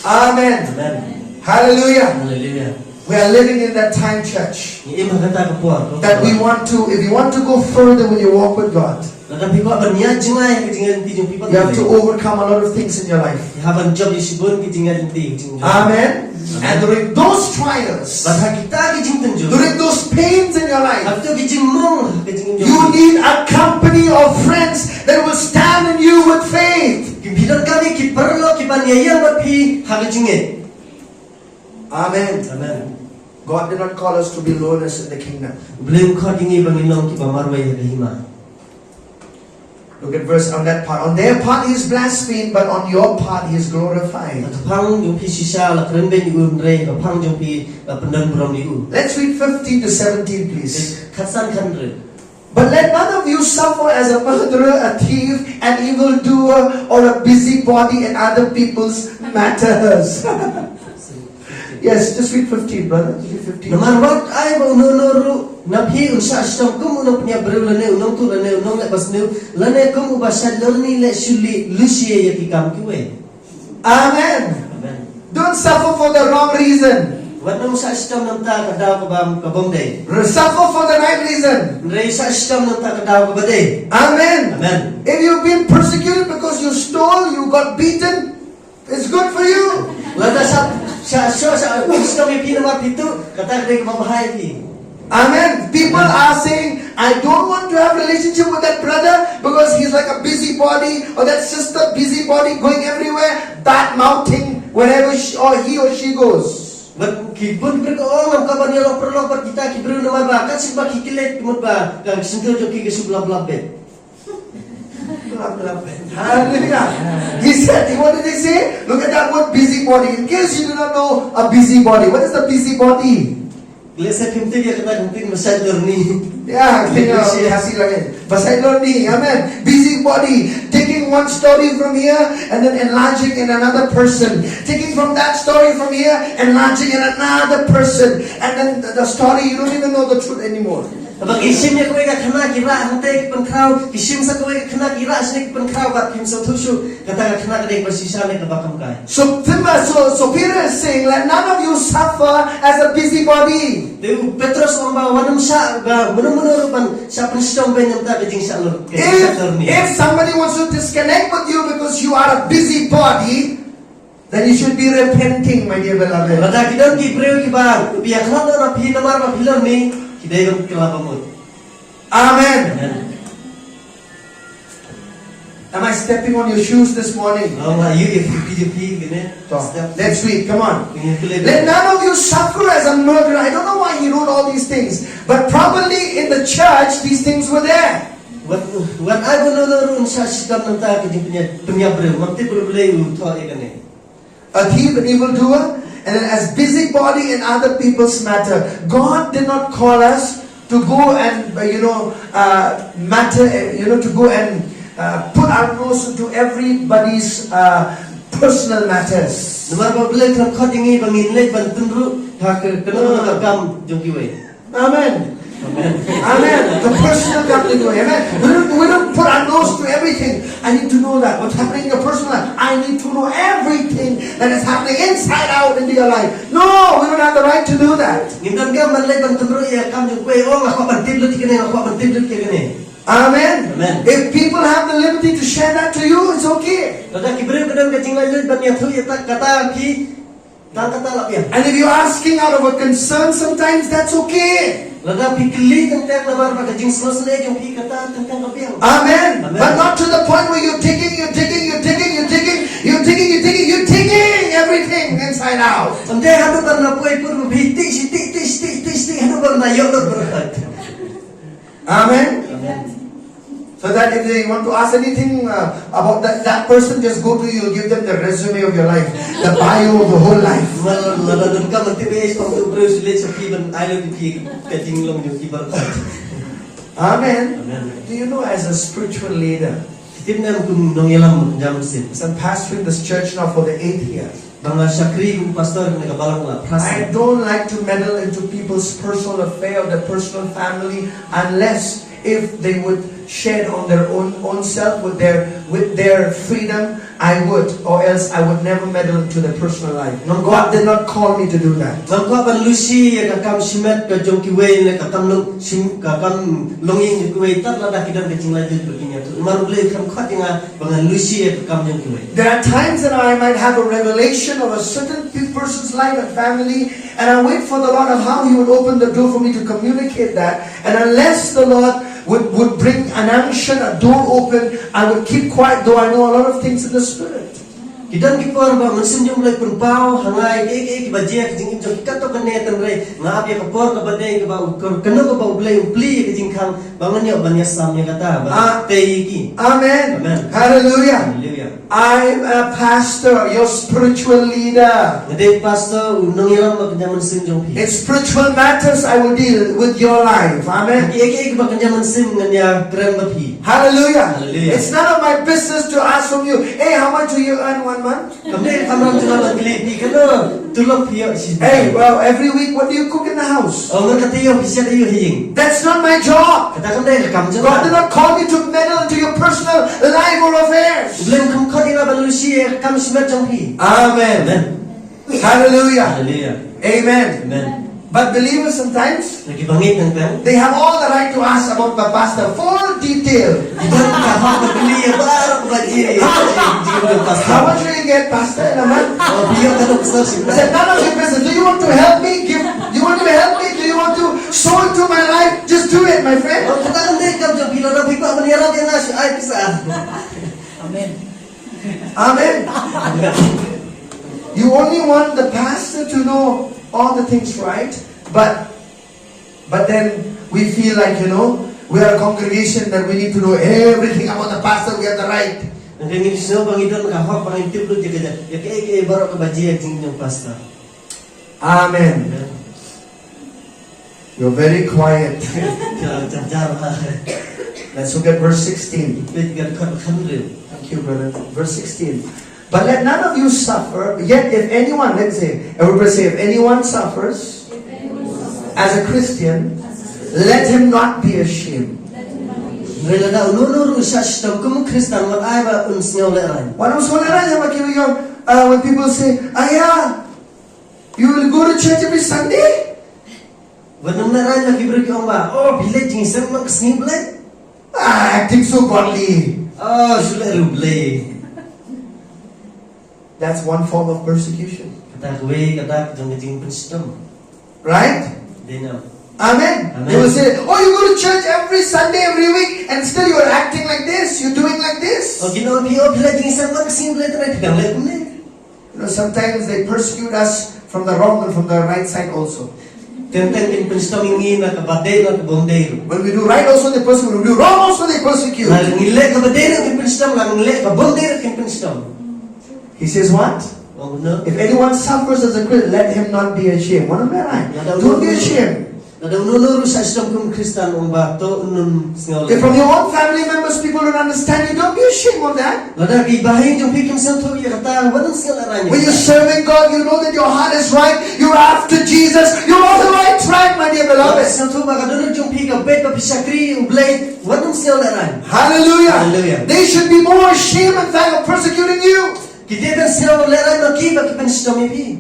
Amen. Amen. Hallelujah. Hallelujah. We are living in that time, church, ngi im ha kata ka por, that we want to, if you want to go further when you walk with God, lada phi kwah ban ïaid jngai ha ka jingïaid lynti jong phi bad U Blei, you have to overcome a lot of things in your life. Phi hap ban jop ïa shibun ki jingïaid lynti, ki jingïaid. Amen. Amen. And during those trials, bad ha kita ki jingtynjuh, during those pains in your life, ha kito ki jingmong ha ka jingim jong phi, you need a company of friends that will stand in you with faith. Ki, phi donkam ïa ki paralok ki ban ïaïeng bad phi ha ka jingngeit. Amen. Amen. God did not call us to be loners in the kingdom. U Blei um khot ïa ngi ba ngin long kiba marwei ha ka hima. Look at verse on that part. On their part he is blasphemed, but on your part he is glorified. Ha ka phang jong phi shisha la kren beiñ ïa u, hynrei ha ka phang jong phi la pyndon burom ïa u. Let's read fifteen to seventeen, please. Khatsan khathynriew. But let none of you suffer as a murderer, a thief, an evildoer, or a busybody in other people's matters. Yes, just read fifteen, brother. Read fifteen. Namar wat ai ba uno uno ruh na phi un shah shitom kum u nongpynïap briew, lane u nongtuh, lane u nongleh basniew, lane kum uba shait lorni leh shulli, lehse ïa ki kam kiwei. Amen. Amen. Don't suffer for the wrong reason. Wat nym shah shitom na ka bynta ka daw kaba, kaba ym dei. Suffer for the right reason. Hynrei shah shitom na ka bynta ka daw kaba dei. Amen. Amen. If you've been persecuted because you stole, you got beaten, it's good for you. Lada shah, shah, shah, shah shitom ïa phi namar phi tuh, kata ka dei kaba bha ïa phi. Amen. People are saying, I don't want to have relationship with that brother because he's like a busybody, or that sister busybody, going everywhere, bad mouthing wherever she, or he or she goes. Bad ki bun briew ki ong, ngam kwah ban ïalok paralok bad kita ki briew namar ba kat shaba ki klet, mut ba ka syndon jong ki ka shu blap blap beit. Blap blap beit. Hallelujah. He said, what did he say? Look at that word, busybody. In case you do not know a busybody, what is the busybody? Lehse phim tip ïa kata, phim tip, ba sait lorni. Yeah, you know, Busy. Hasi lagi. Ba sait lorni. Amen. Busybody. Taking one story from here and then enlarging in another person. Taking from that story from here, enlarging in another person. And then the, the story, you don't even know the truth anymore. Ba ki shim ïa kawei ka khynnah ki rah hangtei ki pynkhraw, ki shim sa kawei ka khynnah ki rah shane ki pynkhraw, bad phim sngewthuh shuh kata ka khynnah ka dei kaba shisha ne kaba kham kai. So, Timothy, so, so Peter is saying, let none of you suffer as a busybody. Te u Petros u ong ba wat nym shah ba mano mano ruh ban shah pynshitom beiñ na ka bynta ka jingshah lor, ka jingshah lorni. If, if somebody wants to disconnect with you because you are a busybody, then you should be repenting, my dear beloved. Lada ki don ki briew kiba ïakhlad noh na phi namar ba phi lorni, ki dei ban kylla bamut. Amen. Amen. Am I stepping on your shoes this morning? Ong ba ïa phi, phi, phi, phi, ne? Step. Next week, come on. Let none of you suffer as a murderer. I don't know why he wrote all these things, but probably in the church, these things were there. Wat, wat ai ba no no ruh un shah shitom na ka bynta ka jingpynïap, pynïap briew. Ngam tip ba U Blei u thoh ïa kane. A thief, an evildoer, and then as busybody in other people's matter. God did not call us to go and, uh, you know, uh, matter, uh, you know, to go and, uh, put our nose into everybody's, uh, personal matters. Namar ba U Blei u khlem khot ïa ngi ba ngin leit ban pynruh ha ka, ka, ka, ka kam jong kiwei. Amen. Amen. Amen. The personal kam jong kiwei. Amen. We don't, we don't put our nose to everything. I need to know that. What's happening in your personal life? I need to know everything that is happening inside out into your life. No, we don't have the right to do that. Ngim don kam ban leit ban pynruh ïa ka kam jong kiwei. Oh, nga kwah ban tip lut ïa kane, nga kwah ban tip lut ïa kane. Amen. Amen. If people have the liberty to share that to you, it's okay. Lada ki briew ki don ka jinglaitluid ban ïathuh ïa kata, kata ki, tang kata la biang. And if you're asking out of a concern, sometimes that's okay. Lada phi kylli tang tang namar ba ka jingsngewsynei jong phi, kata tang tang ka biang. Amen. Amen. But not to the point where you're digging, you're digging, you're digging, you're digging, you're digging, you're digging, you're digging everything inside out. Ym dei haduh ban da poi pur ba phi tih shi tih, tih shi tih, tih shi tih, haduh ban da ïoh lut ban da. Amen. Amen. So that if they want to ask anything, uh, about that, that person, just go to you, give them the resume of your life, the bio of the whole life. Lada donkam ban tip ïa uto u briew, shu leit sha phi ban ai lut ïa phi ka jinglong jong phi baroh. Amen. Amen. Do you know, as a spiritual leader, phi tip ne em, kum nongïalam jong ka mynsiem, as I'm pastoring this church now for the eighth year, ba nga shakri kum pastor ha kane ka balang la phra snem. I don't like to meddle into people's personal affair or their personal family unless if they would share it on their own, own self with their, with their freedom, I would, or else I would never meddle into their personal life. God did not call me to do that. Ngam kwah ban lushi ïa ka kam shimet ka jong kiwei ne ka kam long shim, ka kam longïing jong kiwei, tad lada ki don ka jinglaitluid ba kin ïathuh. Namar U Blei u khlem khot ïa nga ba ngan lushi ïa ka kam jong kiwei. There are times that I might have a revelation of a certain pe-, person's life and family, and I wait for the Lord of how He would open the door for me to communicate that. And unless the Lord would, would bring an unction, a door open, I would keep quiet, though I know a lot of things in the Spirit. Ki don ki por ba u Mynsiem jong U Blei u pynpaw ha nga ïa kiei kiei kiba jia ha ka jingim jong ki katto katne, hynrei nga ap ïa ka por kaba dei, kaba u, ka, kano kaba U Blei u plie ïa ka jingkhang, ba ngan ïoh ban ïasam ïa kata, ban tei ïa ki. Amen. Amen. Hallelujah. Hallelujah. I'm a pastor, your spiritual leader. Nga dei pastor, u nongïalam ba kynja mynsiem jong phi. In spiritual matters, I will deal with your life. Amen. Kiei kiei kiba kynja mynsiem ngan ïakren bad phi. Hallelujah. Hallelujah. It's none of my business to ask from you, "Hey, how much do you earn one month?" Kam dei ka kam jong nga ban kylli phi kano tulop phi ïoh shi. Hey, well, every week, what do you cook in the house? Oh, ngan kata ïoh phi sha da ïoh hi ïing. That's not my job. Kata kam dei ka kam jong nga. God did not call me to meddle into your personal life or affairs. U Blei um khot ïa nga ban lushi ïa ka kam shimet jong phi. Amen. Amen. Hallelujah. Hallelujah. Amen. Amen. But believers sometimes, na ki bangeit teng teng, they have all the right to ask about the pastor full detail. Ki don ka hok ban kylli ïa baroh kaba jia ïa ka jingim jong pastor. How much do you get, pastor, in a month? Oh, phi ïoh kano ka sor shi bnai? I said, none of your business. Do you want to help me give? You want to help me? Do want to sow into my life, just do it, my friend. Ong kata kan dei kam jong phi, lada phi kwah ban ïarap ïa nga, shu ai pisa. Amen. Amen. You only want the pastor to know all the things, right? But but then we feel like, you know, we are a congregation that we need to know everything about the pastor. We have the right. Ngi ngi shu ba ngi don ka hok ba ngi tip lut ïa ka, ïa ka, ïa ka baroh kaba jia jong pastor. Amen. You're very quiet. Let's look at verse sixteen. Thank you, brother. Verse sixteen. But let none of you suffer, yet if anyone, let's say, everybody say, if anyone suffers as a Christian, let him not be ashamed. Hynrei lada uno uno ruh u shah shitom kum u Khristan, wat ai ba un sngew lehraiñ. Wat un sngew lehraiñ, ha ba ki ïoh, uh, when people say, "Aya, you will go to church every Sunday?" Wat nym lehraiñ lada ki briew ki ong ba, "Oh, phi leit jingïaseng man ka sngi Blei." Ah, acting so godly. Oh, shu leh ruh Blei. That's one form of persecution. Kata kawei ka dak jong ka jingpynshitom. Right? Dei ne em? Amen. Amen. They will say, "Oh, you go to church every Sunday, every week, and still you are acting like this, you're doing like this." Oh, kin ong phi, "Oh, phi leit jingïaseng man ka sngi Blei, te hynrei phi dang leh kumne." You know, sometimes they persecute us from the wrong and from the right side also. Teng teng kin pynshitom ïa ngi na kaba dei, na kaba ym dei ruh. When we do right also, they persecute. When we do wrong also, they persecute. Lada ngi leh kaba dei ruh kin pynshitom, lada ngi leh kaba ym dei ruh kin pynshitom. He says what? Ong kumno? If anyone suffers as a Christian, let him not be ashamed. Wat nym lehraiñ. Lada uno uno ruh, don't be ashamed. Lada uno uno ruh u shah shitom kum u Khristan, ong ba to un nym sngew lehraiñ. If from your own family members people don't understand you, don't be ashamed of that. Lada ki bahaïing jong phi kim sngewthuh ïa kata, wat nym sngew lehraiñ. When you're serving God, you know that your heart is right. You're after Jesus. You're on the right track, my dear beloved. Lada sngewthuh ba ka dohnud jong phi ka beit ba phi shakri ïa u Blei, wat nym sngew lehraiñ. Hallelujah. Hallelujah. They should be more ashamed, in fact, of persecuting you. Ki dei ban sngew lehraiñ ma ki ba ki pynshitom ïa phi.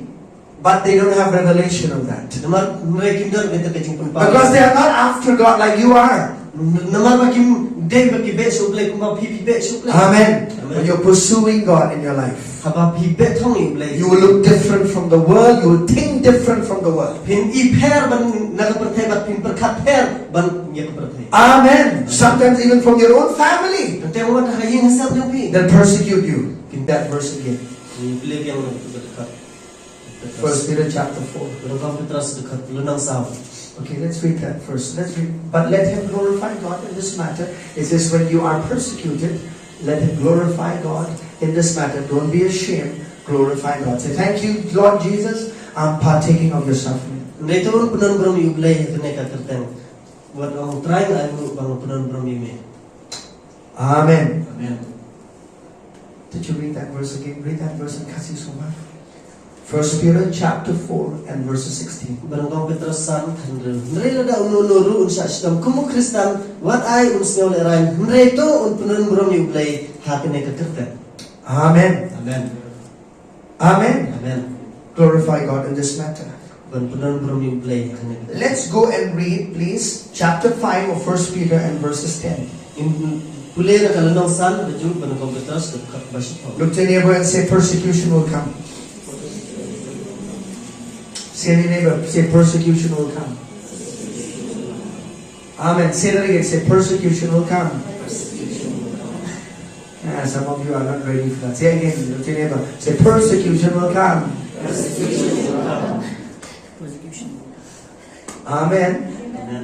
But they don't have revelation of that. Namar hynrei kim don kata ka jingpynpaw. Because they are not after God like you are. N-, namar ba kim dei ba ki beh sha u Blei kumba phi phi beh sha u Blei. Amen. Amen. When you're pursuing God in your life, haba phi beh thong ïa u Blei, you will look different from the world. You will think different from the world. Phin i pher ban na ka pyrthei bad phin pyrkhat pher ban ïa ka pyrthei. Amen. Sometimes even from your own family. Tang tang wat ha ïing ha sem jong phi. They'll persecute you. Read that verse again. Ngi pule biang na ka dkhot. First Peter chapter four. Ba nyngkong Petros dkhot lynnong saw. Okay, let's read that first. Let's read. But let him glorify God in this matter. It says, when you are persecuted, let him glorify God in this matter. Don't be ashamed. Glorify God. Say, "Thank you, Lord Jesus. I'm partaking of your suffering." Hynrei to un pynlong burom ïa u Blei ha kane ka kyrteng. Wat ong, Trai, nga ainguh ba nga pynlong burom ïa me. Amen. Amen. Did you read that verse again? Read that verse in Khasi Sngewbha. First Peter chapter four and verses sixteen. Ba nyngkong Petros san, hynriew. Hynrei lada uno uno ruh un shah shitom kum u Khristan, wat ai un sngew lehraiñ, hynrei to un pynlong burom ïa u Blei ha kane ka kyrteng. Amen. Amen. Amen. Amen. Glorify God in this matter. Ban pynlong burom ïa u Blei ha kane. Let's go and read, please, chapter five of First Peter and verses ten. Ngin pule na ka lynnong san, ba ju ba nyngkong Petros, dkhot ba shiphew. Look to your neighbor and say, "Persecution will come." Say to your neighbor, say, "Persecution will come." Amen. Say that again. Say, "Persecution will come." Ah, some of you are not ready for that. Say again, look to your neighbor. Say, "Persecution will come." Amen. Amen.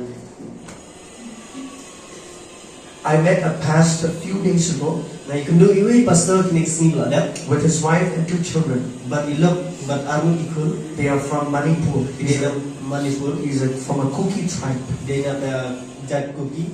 I met a pastor a few days ago. Nga ïakynduh ïa uwei u pastor kine ki sngi ba la dep. With his wife and two children. Bad i lok bad arngut ki khun. They are from Manipur. Ki dei na Manipur. He's a, from a Kuki tribe. Dei na ka jait Kuki.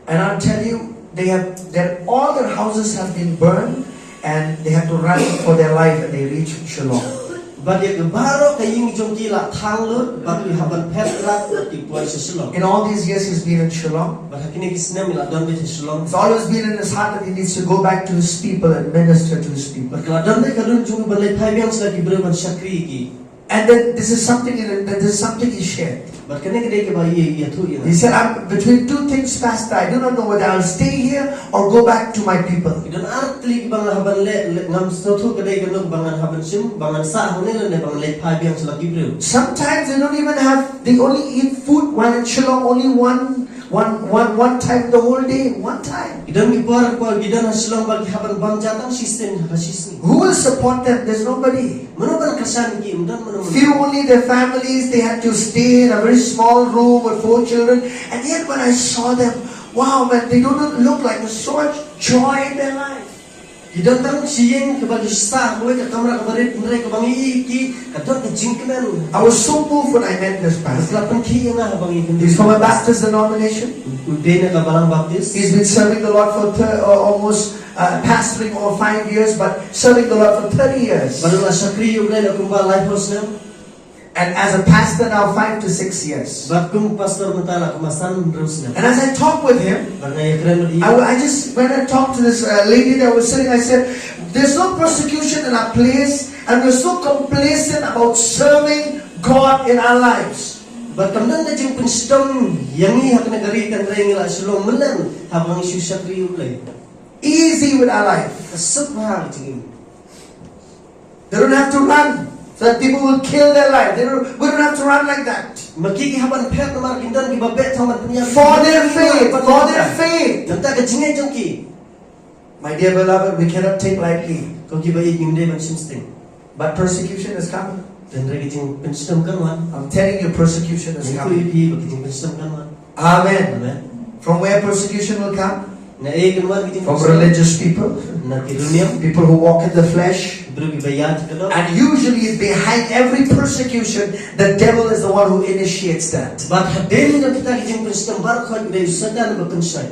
And I'll tell you, they have, their, all their houses have been burned, and they have to run for their life, and they reach Shillong. Bad ïa ka baroh ka ïing jong ki la thang lut, bad ki hap ban phet rat, bad ki poi sha Shillong. In all these years he's been in Shillong, bad ha kine ki snem i la don beit ha Shillong. It's always been in his heart that he needs to go back to his people and minister to his people. Bad ka la don beit ka dohnud jong u ban leit phai biang sha ki briew ban shakri ïa ki. And then this is something in that this is something he shared. Bad kane ka dei kaba ïa ïathuh ïa nga. He said, "I'm between two things, Pastor. I do not know whether I'll stay here or go back to my people." Ki don ar tylli kiba nga hap ban leh, leh, ngam sngewthuh ka dei kano ba ngan hap ban shim, ba ngan sah hangne lane ba ngan leit phai biang sha la ki briew. Sometimes they don't even have, they only eat food while in Shillong, only one, one, one, one time the whole day, one time. Ki don ki por, por ki don ha Shillong ba ki hap ban bam ja tang shisien ha shisien. Who will support them? There's nobody. Mano ban kyrshan ki, ym don mano mano. Few only their families, they had to stay in a very small room with four children. And yet when I saw them, wow, man, they don't look like there's so much joy in their life. Ki don tang shi ïing kaba ki sah ha kawei ka kamra kaba rit, hynrei kaba ngi ïohi ki, ka don ka jingkmen. I was so moved when I met this pastor. Ka la pynkhih ïa nga haba ngi. He's from a Baptist denomination. U dei na ka balang Baptist. He's been serving the Lord for thir- uh, almost uh, pastoring over five years, but serving the Lord for thirty years. Bad u la shakri ïa U Blei la kumba laiphew snem. And as a pastor now, five to six years. Bad kum pastor mynta la kumba san hynriew snem. And as I talk with him, bad nga ïakren bad i, I, I just, when I talked to this uh, lady that was sitting, I said, "There's no persecution in our place, and we're so complacent about serving God in our lives." Bad kam don ka jingpynshitom ïa ngi ha kane ka ri, hynrei ngi la shu long mlien haba ngi shu shakri ïa U Blei. Easy with our life. Ka suk bha ka jingim. They don't have to run so that people will kill their life. They don't, we don't have to run like that. Ma ki ki hap ban phet namar kin don kiba beh tang ban pynïap. For their faith, for their faith. Nangta ka jingngeit jong ki. My dear beloved, we cannot take lightly. Ko kiba ïeit, ngim dei ban shim sting. But persecution is coming. Hynrei ka jingpynshitom kan wan. I'm telling you, persecution is coming. Ngi ïathuh ïa phi ba ka jingpynshitom kan wan. Amen. Amen. From where persecution will come? Na ei kan wan ka jingpynshitom? From religious people. Na ki riewniam. People who walk in the flesh. Ki briew kiba ïaid ka doh. And usually behind every persecution, the devil is the one who initiates that. Bad hadien jong kita ki jingpynshitom baroh khoit u dei u Soitan uba pynshoi.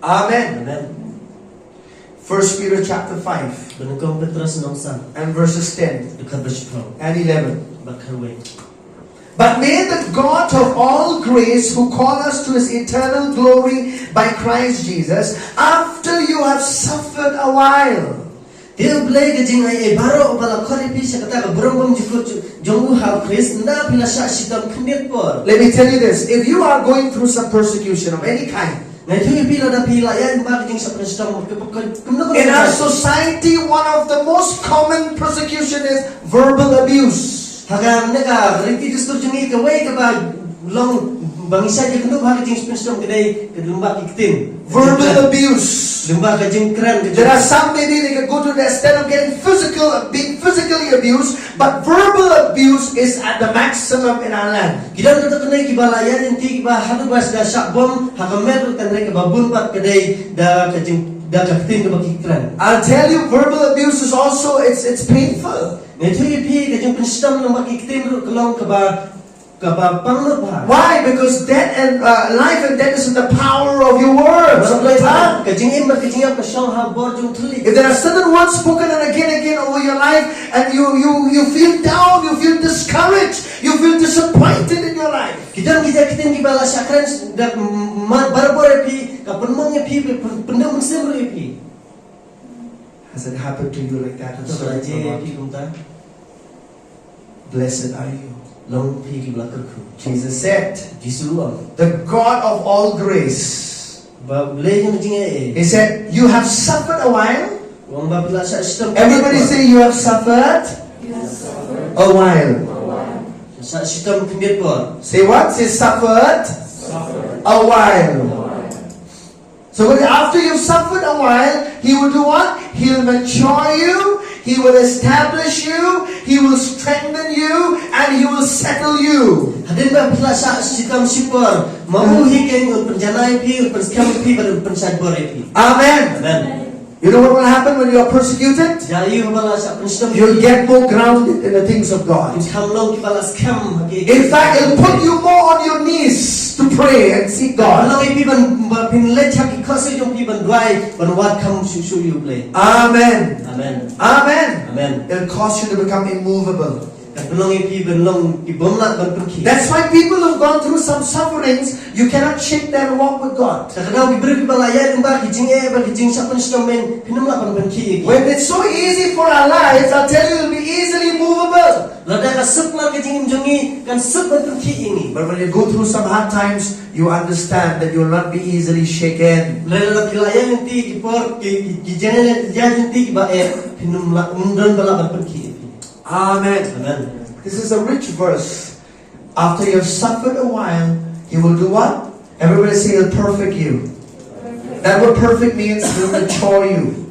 Amen. Amen. First Peter chapter five. Ba nyngkong Petros lynnong san. And verses ten. Dkhot ba shiphew. And eleven. Bad khatwei. But may the God of all grace, who called us to his eternal glory by Christ Jesus, after you have suffered a while. Te U Blei ka jingaiei baroh uba la khot ïa phi sha kata ka burom bymjukut jong u ha U Khrist, ynda phi la shah shitom khyndiat por. Let me tell you this, if you are going through some persecution of any kind, nga ïathuh ïa phi, lada phi la ïaid bad ka jingshah pynshah shitom ka, ka, kumno ka, in our society, one of the most common persecution is verbal abuse. Ha kane ka riti dustur jong ngi, kawei kaba long ba ngi shait ïakynduh ha ka jingpynshitom ka dei ka lyngba ki ktien. Verbal abuse. Lyngba ka jingkren ka jong. There are some, maybe they can go to the extent of getting physical, being physically abused, but verbal abuse is at the maximum in our land. Ki don katto katne kiba la ïaid lynti kiba haduh ba sdang shah bom ha ka met ruh, hynrei kaba bun pat ka dei da ka jing, da ka ktien kaba ki kren. I'll tell you, verbal abuse is also, it's, it's painful. Nga ïathuh ïa phi, ka jingpynshitom lyngba ki ktien ruh ka long kaba, kaba pang lut bha. Why? Because death and, uh, life and death is in the power of your words, of your tongue. Ka jingim bad ka jingïap ka shong ha bor jong u thylliej. If there are certain words spoken and again, again over your life, and you, you, you feel down, you feel discouraged, you feel disappointed in your life. Ki don kita ki ktien kiba la shah kren da mar barabor ïa phi, ka pynmong ïa phi, pyn-, pynduh mynsiem ruh ïa phi. Has it happened to you like that? Hato la jia ïa phi kumta? Blessed are you. Long phi kiba la kyrkhu. Jesus said, Jisu u ong, the God of all grace. Ba U Blei jong ka jingaiei. He said, you have suffered a while. U ong ba phi la shah shitom. Everybody say, you have suffered a while. Shah shitom khyndiat por. Say what? Say suffered a while. So when, after you've suffered a while, he will do what? He'll mature you, he will establish you, he will strengthen you, and he will settle you. Hadien ba phi la shah shitom shipor, ma u hi kein un pynjanai ïa phi, un pynskhem ïa phi, bad un pynshait bor ïa phi. Amen. Amen. You know what will happen when you are persecuted? Ïa, ïa, haba la shah pynshitom. You'll get more grounded in the things of God. Phin kham long kiba la skhem ha ki. In fact, it'll put you more on your knees to pray and seek God. Long ïa phi ban, ba phin leit ha ki khohsiew jong phi ban duwai, ban wad kham shuh shuh ïa U Blei. Amen. Amen. Amen. Amen. It'll cause you to become immovable. Kan pynlong ïa phi ban long ki bym lah ban pynkhih. That's why people who've gone through some sufferings, you cannot shake their walk with God. Te kata ki briew kiba la ïaid lyngba ki jingeh bad ki jingshah pynshitom, phin ym lah ban pynkhih ïa ki. When it's so easy for our lives, I'll tell you, it'll be easily movable. Lada ka suk la ka jingim jong ngi, kan suk ban pynkhih ïa ngi. But when you go through some hard times, you understand that you will not be easily shaken. Lada phi la ïaid lynti ki por, ki, ki, ki jingeh, ïaid lynti kiba eh, phin ym lah, ym don ba lah ban pynkhih ïa phi. Amen. Amen. This is a rich verse. After you have suffered a while, he will do what? Everybody say, he'll perfect you. That word perfect means he'll mature you.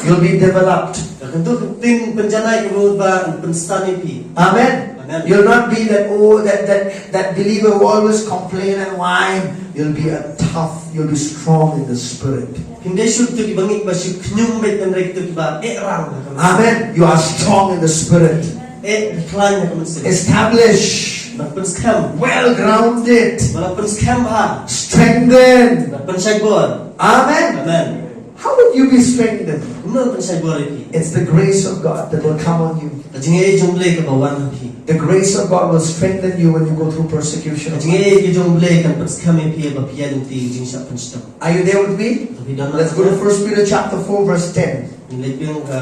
You'll be developed. Ka kyntu ka ktien pynjanai ka mut ba pynsan ïa phi. Amen. Amen. You'll not be that, oh, that, that, that believer who always complain and whine. You'll be a tough, you'll be strong in the spirit. Phim dei shuh kito kiba ngeit ba shu khñium beit, hynrei kito kiba eh rang. Amen. You are strong in the spirit. Eh, khlaiñ ha ka mynsiem. Established. Ba pynskhem. Well grounded. Ba la pynskhem bha. Strengthened. Ba pynshait bor. Amen. Amen. How would you be strengthened? Kumno pynshait bor ïa phi? It's the grace of God that will come on you. Ka jingaiei jong U Blei kaba wan ha phi. The grace of God will strengthen you when you go through persecution. Ka jingaiei jong U Blei kan pynskhem ïa phi ba phi ïaid lynti jingshah pynshitom. Are you there with me? Phi don? Let's go to First Peter chapter four, verse ten. Ngi leit biang ka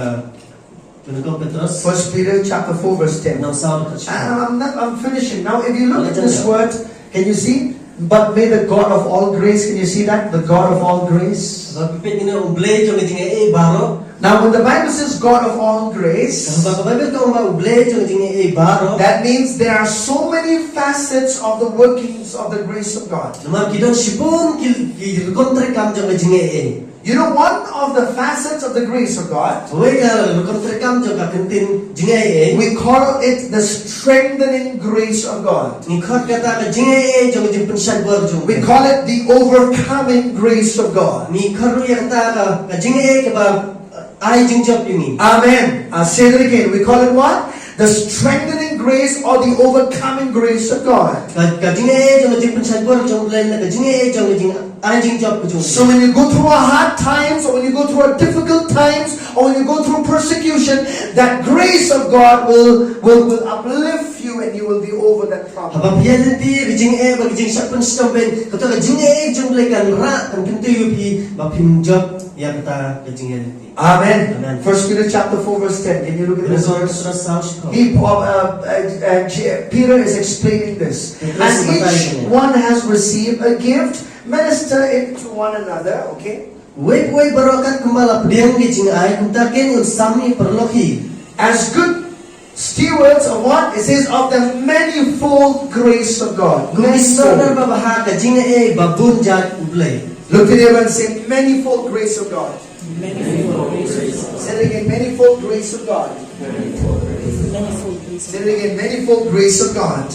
Pynkong Petros. First Peter chapter four, verse ten. Nang saw ka. And I'm not, I'm finishing. Now, if you look at this word, can you see? But may the God of all grace, can you see that? The God of all grace. Ba phi peit ïa U Blei jong ka jingaiei baroh. Now, when the Bible says God of all grace, ba ka Baibl ka ong ba U Blei jong ka jingaiei baroh, that means there are so many facets of the workings of the grace of God. Namar ki don shibun ki, ki rukom treikam jong ka jingaiei. You know, one of the facets of the grace of God, kawei ka rukom treikam jong ka ktien jingaiei, we call it the strengthening grace of God. Ngi khot kata ka jingaiei jong ka jingpynshait bor jong U Blei. We call it the overcoming grace of God. Ngi khot ruh ïa kata ka, ka jingaiei kaba, uh, ai jingjop ïa ngi. Amen. I'll say that again. We call it what? The strengthening grace or the overcoming grace of God. Ka, ka jingaiei jong ka jingpynshait bor jong U Blei, ka jingaiei jong ka jing ai jingjop ka jong U Blei. So when you go through a hard times, or when you go through a difficult times, or when you go through persecution, that grace of God will, will, will uplift you and you will be over that problem. Haba phi ïaid lynti ka jingeh bad ka jingshah pynshitom, kato ka jingaiei jong U Blei kan rah, kan kyntiew ïa phi ba phin jop ïa kata ka jingïaid lynti. Amen. Amen. First Peter chapter four, verse ten. Can you look at this verse? He, uh, uh, uh, J- Peter is explaining this. And each one has received a gift, minister it to one another, okay? Uwei pa uwei baroh kat kumba la pdiang ki jingai, kumta kein un sam ïa ki paralok hi. As good stewards of what? It says of the manifold grace of God. Kum ki sordar babha ha ka jingaiei ba bun jait U Blei. Look at your neighbor and say, manifold grace of God. Say it again, manifold grace of God. Say it again, manifold grace of God.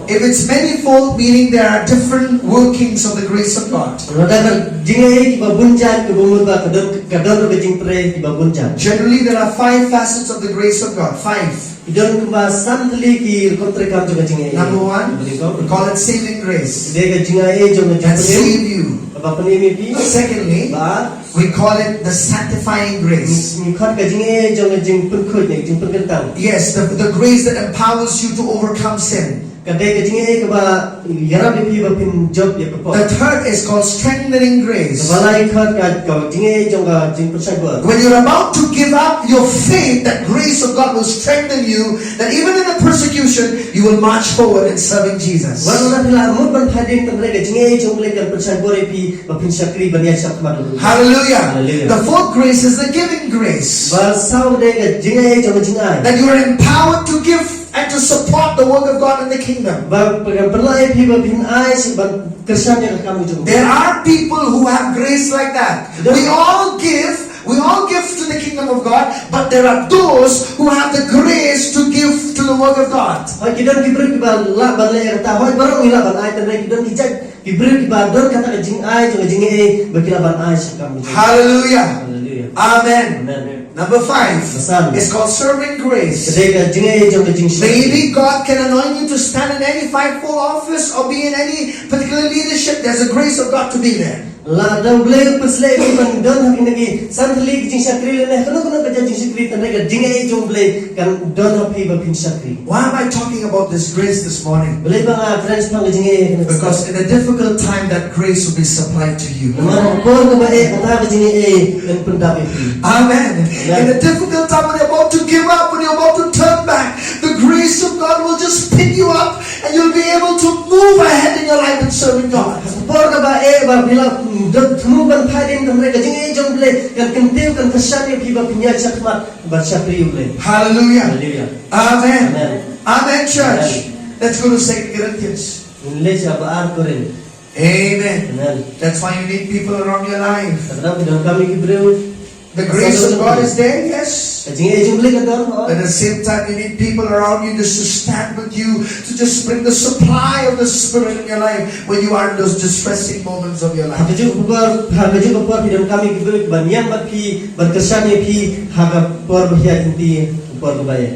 If it's manifold, meaning there are different workings of the grace of God. Lada ka jingaiei kiba bun jait, kiba mut ba ka don, ka don ruh ka jingpyrshah kiba bun jait. Generally, there are five facets of the grace of God. Five. Ki don kumba san tylli ki rukom treikam jong ka jingaiei. Number one, we call it saving grace. Dei ka jingaiei jong ka jingpynim. That save you. Kaba pynim ïa phi. Secondly, ba, we call it the sanctifying grace. Ngi khot ka jingaiei jong ka jingpynkhuid ne jingpynkyntang. Yes, the, the grace that empowers you to overcome sin. Ka dei ka jingaiei kaba ïarap ïa phi ba phin jop ïa ka pop. The third is called strengthening grace. Kaba lai khot ka, ka jingaiei jong ka jingpynshait bor. When you're about to give up your faith, that grace of God will strengthen you, that even in the persecution, you will march forward in serving Jesus. Wat lada phi la mut ban phai dien, hynrei ka jingaiei jong U Blei kan pynshait bor ïa phi ba phin shakri ban ïaid shakhmat. Hallelujah. Hallelujah. The fourth grace is the giving grace. Ba saw dei ka jingaiei jong ka jingai. That you are empowered to give and to support the work of God in the kingdom. Ba, ba kan pynlong ïa phi ba phin ai sha ban kyrshan ïa ka kam jong. There are people who have grace like that. We all give, we all give to the kingdom of God, but there are those who have the grace to give to the work of God. Hooid, ki don ki briew kiba lah ban leh ïa kata, hooid baroh ngi lah ban ai, hynrei ki don ki jait ki briew kiba don kata ka jingai jong ka jingaiei ba ki lah ban ai sha ka kam jong. Hallelujah. Hallelujah. Amen. Amen. Number five. Ba san. It's called serving grace. Ka dei ka jingaiei jong ka jingshakri. Maybe God can anoint you to stand in any fivefold office or be in any particular leadership. There's a grace of God to be there. La da U Blei u pynsleh ïa phi ban don ha kine ki san tylli ki jingshakri lane kano kano ka jait jingshakri, tang ka jingaiei jong U Blei kan don ha phi ba phin shakri. Why am I talking about this grace this morning? Balei ba nga kren shaphang ka jingaiei kane? Because in a difficult time, that grace will be supplied to you. Namar ha ka por kaba eh, kata ka jingaiei kan pyndap ïa phi. Amen. Amen. In a difficult time, when you're about to give up, when you're about to turn back, the grace of God will just pick you up and you'll be able to move ahead in your life in serving God. Por kaba eh, ba phi la, mm, don thmu ban phai dien, ka jingaiei jong U Blei kan kyntiew, kan kyrshan ïa phi ba phin ïaid shakhmat ban shakri U Blei. Hallelujah. Hallelujah. Amen. Amen. Amen, church. Amen. Let's go to Second Corinthians. Ngin leit sha ba ar Korinth. Amen. Amen. That's why you need people around your life. Kata ka daw phi donkam ïa ki briew. The grace of God is there, yes. Ka jingaiei jong U Blei ka don, oh. But at the same time, you need people around you just to stand with you, to just bring the supply of the Spirit in your life when you are in those distressing moments of your life. Ha kajuh ka por, ha kajuh ka por phi donkam ïa ki briew ban ïeng bad phi, ban kyrshan ïa phi ha ka por ba phi ïaid lynti, ka por kaba eh.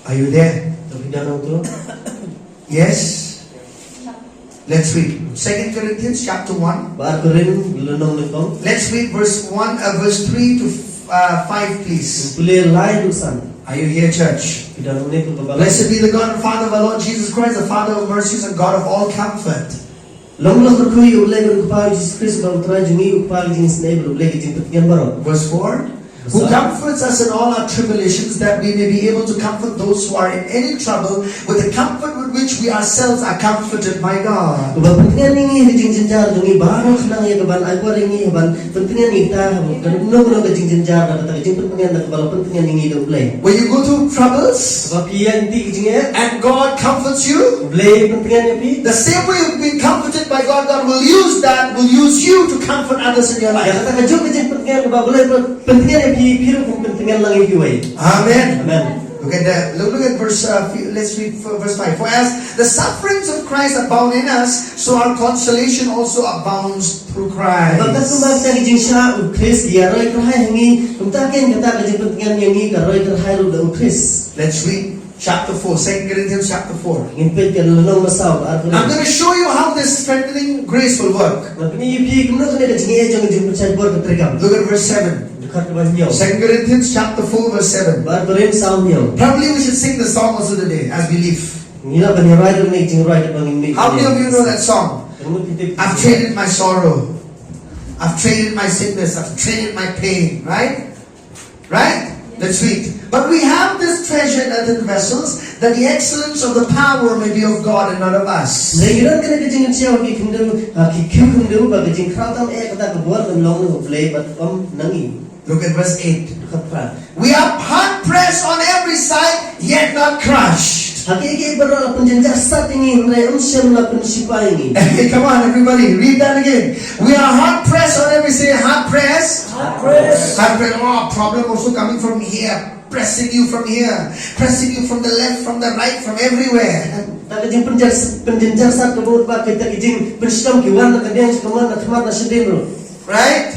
Are you there? To phi don hangto? Yes. Let's read Second Corinthians chapter one. Ba ar Korinth lynnong nyngkong. Let's read verse one, uh, verse three to, uh, five, please. Pule lai haduh san. Are you here, church? Phi don hangne ko Balang? Blessed be the God and Father of our Lord Jesus Christ, the Father of mercies and God of all comfort. Long la kyrkhu ïa U Blei U Kpa U Jisu Khrist, U Trai jong ngi, U Kpa ka jingisynei bad U Blei ka jingpyntngen baroh. Verse four. Who comforts us in all our tribulations, that we may be able to comfort those who are in any trouble with the comfort with which we ourselves are comforted by God. Uba pyntngen ïa ngi ha ka jingjynjar jong ngi baroh, khnang ïa kaban ai bor ïa ngi ban pyntngen ïa kita ha kano kano ka jingjynjar, da kata ka jingpyntngen da kaba la pyntngen ïa ngi da U Blei. When you go through troubles, ba phi ïaid lynti ki jingeh, and God comforts you, U Blei u pyntngen ïa phi, the same way you've been comforted by God, God will use that, will use you to comfort others in your life. Da kata ka jong ka jingpyntngen kaba U Blei u pyntngen ïa phi, phi ruh phin pyntngen lang ïa kiwei. Amen. Amen. Look at the, look, look at verse, uh, few- let's read f- verse five. For as the sufferings of Christ abound in us, so our consolation also abounds through Christ. Bad katkum ba kita ki jingshah U Khrist ki ïaroikyrhai ha ngi, kumta keiñ kata ka jingpyntngen ïa ngi ka roikyrhai ruh da U Khrist. Let's read chapter four, Second Corinthians chapter four. Ngin peit ka lynnong ba saw, ar Korinth. I'm gonna show you how this strengthening grace will work. Ngan pyni ïa phi kumno kane ka jingeh jong ka jingpynshait bor ka treikam. Look at verse seven. Dkhot kaba hynñiew. Second Corinthians chapter four, verse seven. Ba ar Korinth saw hynñiew. Probably we should sing the song also today as we leave. Ngi lah ban ïa rwai da kane ka jingrwai katba ngin mih. How many of you know that song? Kane ka tip. I've traded my sorrow. I've traded my sickness. I've traded my pain. Right? Right? That's sweet. But we have this treasure in earthen vessels, that the excellence of the power may be of God and not of us. Ngi don kane ka jingkynshew ha ki khyndew, ha ki khiew khyndew, ba ka jingkhraw tam eh kata ka bor kan long na U Blei bad ym na ngi. Look at verse eight. Dkhot phra. We are hard pressed on every side, yet not crushed. Ha kiei kiei baroh la pynjynjar sat ïa ngi, hynrei ym shym la pynshipai ïa ngi. Come on, everybody, read that again. We are hard pressed on every side, hard pressed. Hard pressed. Hard pressed. Oh, problem also coming from here, pressing you from here, pressing you from the left, from the right, from everywhere. Kata ka jingpynjar, pynjynjar sat ka bud ba kita ki jingpynshitom ki wan na ka diang, ki wan na khmat na shadien ruh. Right?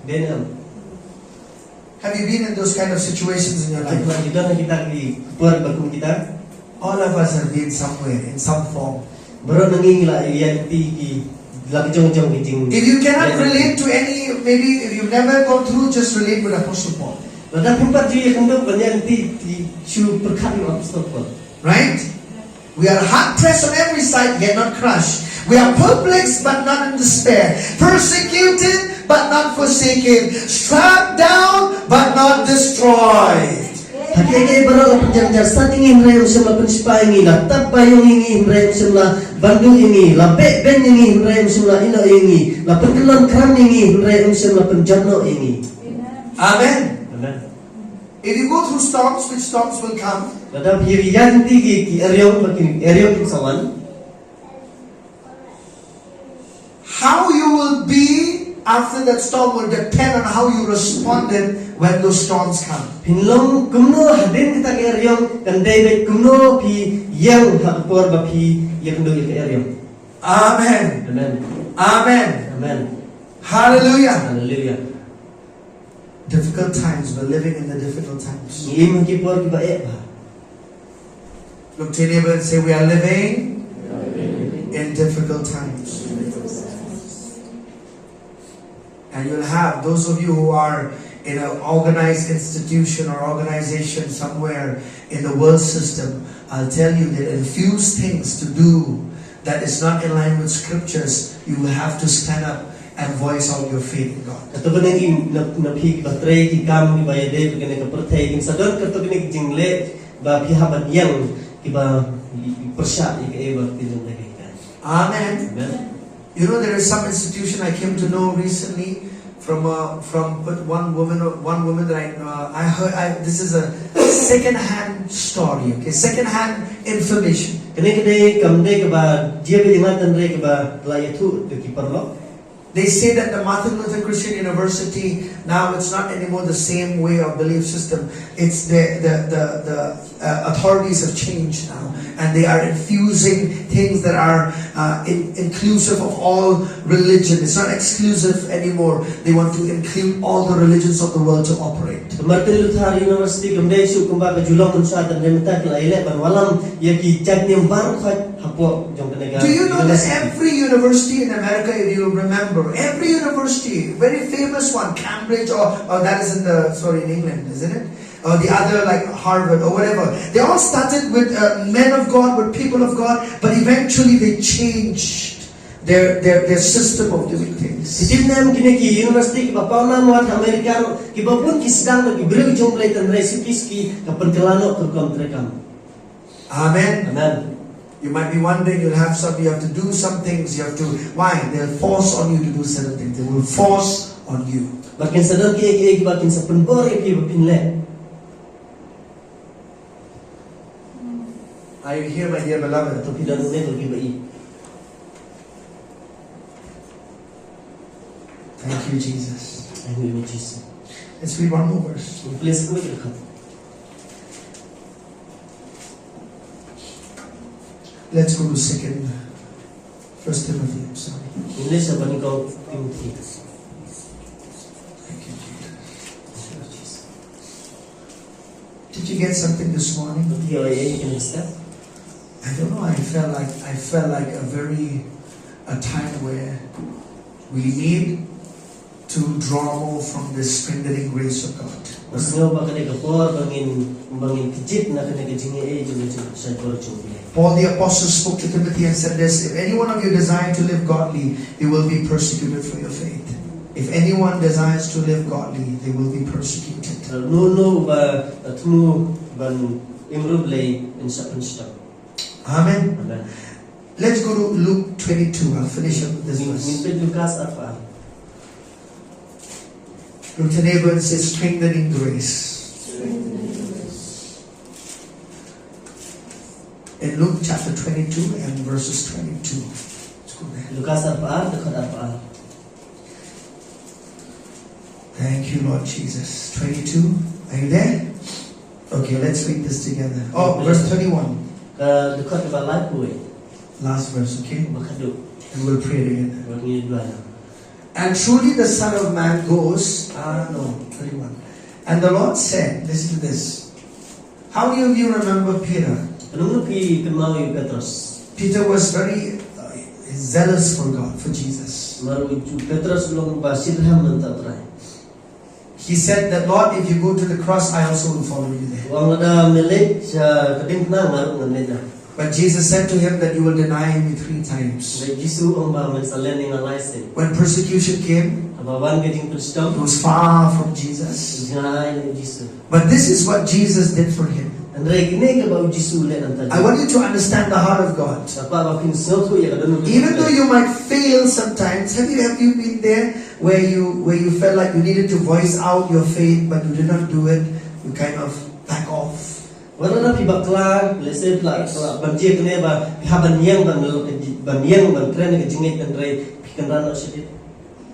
Dien em. Have you been in those kind of situations in your life? Phi don ha kita ki por ba kum kita? All of us have been somewhere in some form. Baroh na ngi ngi la ïaid lynti ki la ki jong jong ki jing. If you cannot relate to any, maybe if you've never gone through, just relate with Apostle Paul. Lada phim pat ju ïakynduh ban ïaid lynti, ki shu pyrkhat ïa u Apostol Paul. Right? We are hard pressed on every side, yet not crushed. We are perplexed, but not in despair. Persecuted, but not forsaken. Struck down, but not destroyed. Ha kiei kiei baroh la pynjynjar sat ïa ngi, hynrei ym shym la pynshipai ïa ngi, la tap ba ïong ïa ngi, hynrei ym shym la banduh ïa ngi, la beh beiñ ïa ngi, hynrei ym shym la ïehnoh ïa ngi, la pynkyllon kram ïa ngi, hynrei ym shym la pynjot noh ïa ngi. Amen. Amen. If you go through storms, which storms will come, lada phi ïaid lynti ki, ki eriong, ba ki eriong kin sa wan. How you will be after that storm will depend on how you responded when those storms come. Phin long kumno hadien kita ki eriong, kan dei beit kumno phi ïeng ha ka por ba phi ïakynduh ïa ka eriong. Amen. Amen. Amen. Amen. Hallelujah. Hallelujah. Difficult times, we're living in the difficult times. Ngi im ha ki por kiba eh bha. Look to your neighbor and say, "We are living in difficult times." You'll have those of you who are in an organized institution or organization somewhere in the world system. I'll tell you, they'll infuse things to do that is not in line with scriptures. You will have to stand up and voice out your faith in God. Kato kane ki na, na phi kiba trei ki kam kiba ïadei bad kane ka pyrthei, kin sa don kato kane ki jingleh ba phi hap ban ïeng kiba pyrshah ïa kaei ba phi don. Amen. Amen. You know, there is some institution I came to know recently from uh, from one woman, one woman that I, uh, I heard. I, this is a second-hand story, okay, second-hand information. Kane ka dei kam dei kaba jia ba ïa nga, tang dei kaba la ïathuh da ki paralok. They say that the Martin Luther Christian University now, it's not anymore the same way of belief system. It's the the the, the uh, authorities have changed now, and they are infusing things that are uh, in, inclusive of all religion. It's not exclusive anymore. They want to include all the religions of the world to operate. Martin Luther University kam dei shuh kumba ka ju long mynshwa, tang dei mynta ki la ïaleh ban wallam ïa ki jait niam baroh khoit hapoh jong kane ka university. Do you know that every university in America, if you remember, every university, very famous one, Cambridge, or, or that is in the, sorry, in England, isn't it? Or the other, like Harvard or whatever. They all started with uh, men of God, with people of God, but eventually they changed their, their, their system of doing things. Ki tip ne em kine ki university kiba pawnam wat ha America, kiba bun ki sdang na ki briew jong U Blei, tang dei suki suki ka pynkylla noh ka rukom treikam. Amen. Amen. You might be wondering, you'll have some, you have to do some things, you have to, why? They'll force on you to do certain things. They will force on you. Bad kin sa don kiei kiei kiba kin sa pynbor ïa phi ba phin leh. Are you here, my dear beloved? To phi don ne to kiba i. Thank you, Jesus. Thank you, Jesus. Let's read one more verse. Please go with the Let's go to second, First Timothy. I'm sorry. English apa ni kau Timothy? Thank you, Jesus. Did you get something this morning? Did you get anything? I don't know. I felt like I felt like a very a time where we need to draw more from this strengthening grace of God. Nga sngew ba kane ka por ba ngin, ba ngin kjit na kane ka jingaiei jong ka jingshai bor jong U Blei. Paul the apostle spoke to Timothy and said this, if any one of you desire to live godly, you will be persecuted for your faith. If anyone desires to live godly, they will be persecuted. Uno uno uba thmu ban im ruh U Blei un sa pynshitom. Amen. Amen. Let's go to Luke twenty-two. I'll finish up with this verse. Ngin peit Lukas arphew ar. Look to neighbor and say, strengthening grace. In Luke chapter twenty-two and verses twenty-two. Let's go there. Lukas arphew ar, dkhot arphew ar. Thank you, Lord Jesus. Twenty-two. Are you there? Okay, let's read this together. Oh, verse thirty-one. Ka dkhot kaba laiphew wei. Last verse, okay? Ba khadduh. And we'll pray together. Bad ngin duwai. And truly the Son of Man goes, ah, no, thirty-one. And the Lord said, listen to this. How many of you remember Peter? Katno ngut phi kynmaw ïa u Petros? Peter was very uh, zealous for God, for Jesus. Namar u Petros u long ba shitrhem na U Trai. He said that, Lord, if you go to the cross, I also will follow you there. U ong lada me leit sha ka diengphna nga ruh ngan leit. But Jesus said to him that you will deny me three times. Hynrei Jisu u ong ba men sa len ïa nga lai sien. When persecution came, haba wan ka jingpynshitom, he was far from Jesus. U jngai na u Jisu. But this is what Jesus did for him. Hynrei kine kaba u Jisu u leh na u Petros. I want you to understand the heart of God. Nga kwah ba phin sngewthuh ïa ka dohnud u Blei. Even though you might fail sometimes, have you have you been there where you where you felt like you needed to voice out your faith but you did not do it? You kind of back off. Wat lada phi bakla, lehse phi la bakla ban jia kane ba phi hap ban ïeng ban ban ïeng ban kren ka jingngeit, hynrei phi kynran noh shadien.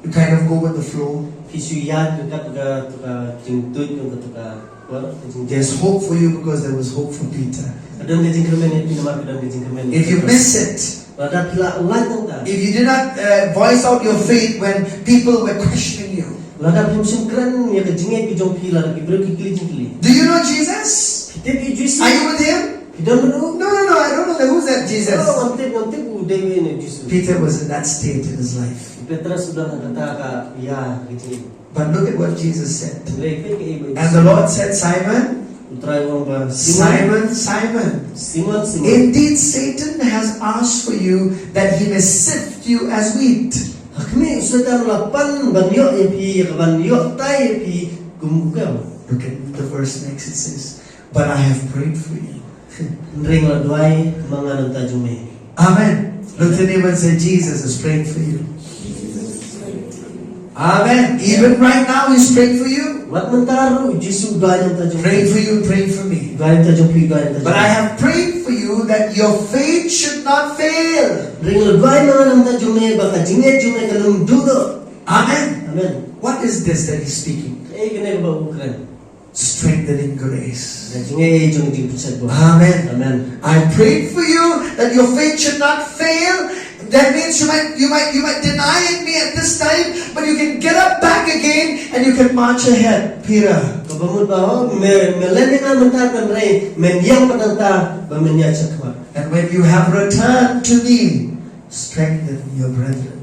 You kind of go with the flow. Phi shu ïaid ryngkat ka, ka jingtuid, ka, ka, ka, ka jing- There's hope for you because there was hope for Peter. Ka don ka jingkyrmen ïa phi namar ka don ka jingkyrmen ïa phi. If you miss it, lada phi la lait nangta, if you did not uh, voice out your faith when people were questioning you, lada phim shym kren ïa ka jingngeit ka jong phi lada ki briew ki kylli jingkylli. Do you know Jesus? Phi tip ïa u Jisu? Are you with him? Phi don bad u? No, no, no, I don't know that. Who's that Jesus? Oh, ngam tip, ngam tip u dei uei u Jisu. Peter was in that state in his life. U Petrus u don ha kata ka ïa ka jingim. But look at what Jesus said. Hynrei peit kaei ba And the Lord said, Simon, U Trai u ong ba Simon, Simon, Simon, Simon, Simon. Indeed, Satan has asked for you that he may sift you as wheat. Ha khmih, u Soitan u la pan ban ïoh ïa phi, ïa ka ban ïoh tai ïa phi kum u kew. Look at the verse next, it says, But I have prayed for you. Hynrei nga la duwai ma nga na bynta jong me. Amen. Look to your neighbor and say, Jesus is praying for you. Amen. Even right now, he's praying for you. Wat mynta ruh Jisu u duwai na bynta jong me. Praying for you, praying for me. Duwai na bynta jong phi, duwai na bynta jong me. But I have prayed for you that your faith should not fail. Hynrei nga la duwai ma nga na bynta jong me ba ka jingngeit jong me kan ym duh. Amen. Amen. What is this that he's speaking? Kaei kane kaba u kren? Strengthening grace. Ka jingngeit jong ka jingpynshet bor. Amen. Amen. I prayed for you that your faith should not fail. That means you might, you might, you might deny it me at this time, but you can get up back again and you can march ahead. Peter. Kaba mut ba, oh, me, me leh ïa nga mynta, hynrei men ïeng pat nangta ba men ïaid shakhmat. And when you have returned to me, strengthen your brethren.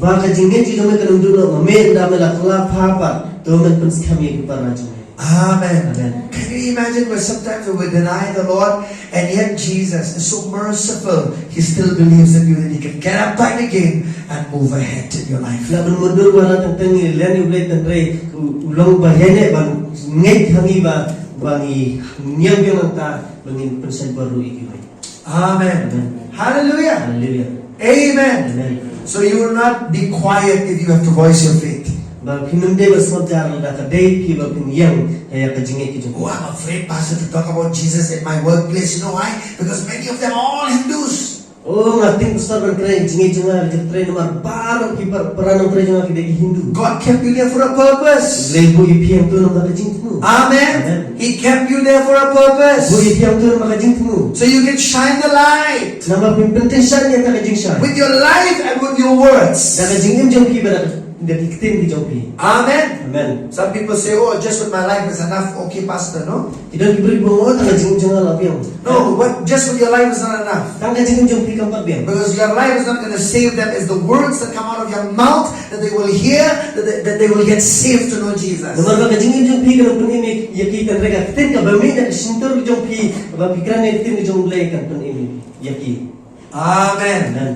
Ba ka jingngeit jong me kan ym duh noh, ma me ynda me la kylla pha pat, to men pynskhem ïa ki para jong me. Amen. Amen. Can you imagine where sometimes we deny the Lord and yet Jesus is so merciful, he still believes in you and he can get up back again and move ahead in your life. Lah ban mutdur ba la teng teng ngi len ïa U Blei, hynrei u long ba ïaineh ban ngeit ha ngi ba, ba ngi niam biang nangta ba ngin pynshet bor ruh ïa kiwei. Amen. Amen. Hallelujah. Hallelujah. Amen. Amen. So you will not be quiet if you have to voice your faith. Ba phin ym dei ban sngap jar lada ka dei phi ba phin ïeng ïa ka jingngeit ka jong. Oh, I'm afraid, Pastor, to talk about Jesus at my workplace. You know why? Because many of them are all Hindus. Oh, nga tieng pastor ban kren jingngeit jong nga, ka jingtrei namar baroh ki par-, para nongtrei jong nga ki dei ki Hindu. God kept you there for a purpose. Blei buh ïa phi hangto namar ka jingthmu. Amen. Amen. He kept you there for a purpose. Buh ïa phi hangto namar ka jingthmu. So you can shine the light. Namar phin pyntyngshaiñ ïa ka jingshai. With your life and with your words. Da ka jingim jong phi bad da ka Da ki ktien ki jong phi. Amen. Amen. Some people say, "Oh, just with my life is enough." Okay, Pastor, no? Ki don ki briew ba ong, oh, tang ka jingim jong nga la biang. No, what, just with your life is not enough. Tang ka jingim jong phi kam pat biang. Because your life is not gonna save them. It's the words that come out of your mouth that they will hear, that they, that they will get saved to know Jesus. Namar ba ka jingim jong phi kan pynim ïa ki, hynrei ka ktien kaba mih na ka shyntur jong phi, ba phi kren ïa ka ktien jong U Blei kan pynim ïa ki. Amen. Amen.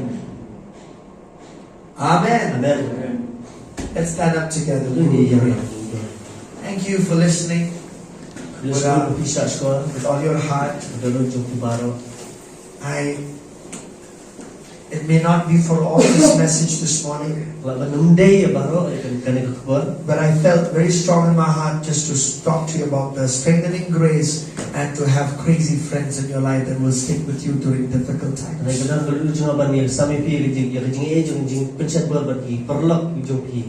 Amen. Amen. Let's stand up together. Let me pray. Thank you for listening with, uh, with all your heart. I, it may not be for all this message this morning, but I felt very strong in my heart just to s-, talk to you about the strengthening grace and to have crazy friends in your life that will stick with you during difficult times. Hynrei ka don ka dur jong nga ban ïa sam ïa phi ïa ka jing, ïa ka jingïeit jong, jingpynshet bor bad ki paralok jong phi.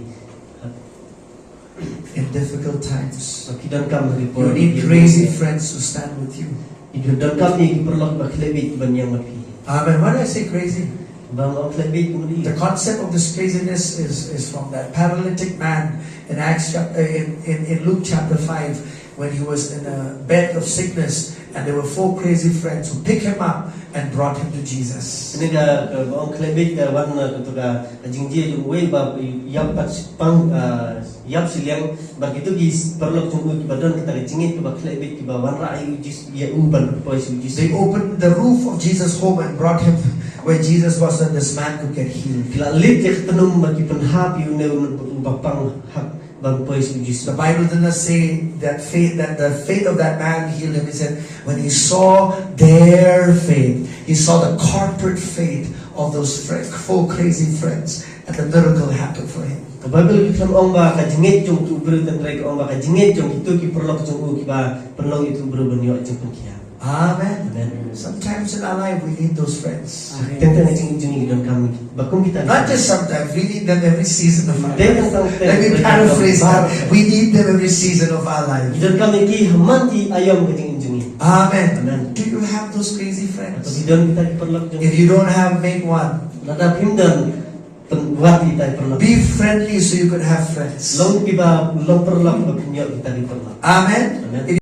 In difficult times, ba ki donkam ha ki por, you need crazy friends to stand with you. Ki donkam ïa ki paralok ba khlem bit ban ïeng bad phi. Amen. Why do I say crazy? Ba nga ong khlem bit, kumno di? The concept of this craziness is, is from that paralytic man in Acts chap-, uh, in, in, in Luke chapter five, when he was in a bed of sickness, and there were four crazy friends who picked him up and brought him to Jesus. Kane ka, ka ong khlem bit ka wan na ka, ka, ka jingjia jong uwei ba ïap pat pang, ah, ïap shiliang, ba kito ki paralok jong u kiba don kata ka jingngeit kaba khlem bit kiba wanrah ïa u Jis-, ïa u ban poi sha u Jisu. They opened the roof of Jesus' home and brought him where Jesus was, and this man could get healed. Ki la lip ïa ka tnum bad ki pynhap ïa une u ba pang hap ban poi sha u Jisu. The Bible did not say that faith, that the faith of that man healed him. It said, when he saw their faith, he saw the corporate faith of those fr-, four crazy friends, and the miracle happened for him. Ka Baibl ka khlem ong ba ka jingngeit jong uto u briew, hynrei ka ong ba ka jingngeit jong kito ki paralok jong u kiba pynlong ïa uto u briew ban ïoh jingpynkhiah. Amen. Amen. Sometimes in our life we need those friends. Teng teng ha ka jingim jong ngi ki donkam ba kum kita. Not just sometimes, we need them every season of our life. Teng teng teng. Let me paraphrase that. We need them every season of our life. Ki donkam ïa ki ha man ki aïom ka jingim jong ngi. Amen. Amen. Do you have those crazy friends? Hato phi don kita ki paralok jong ngi? If you don't have, make one. Lada phim don, pyn-, wad ïa kita ki paralok. Be friendly so you could have friends. Long kiba, long paralok ba phin ïoh kita ki paralok. Amen. Amen.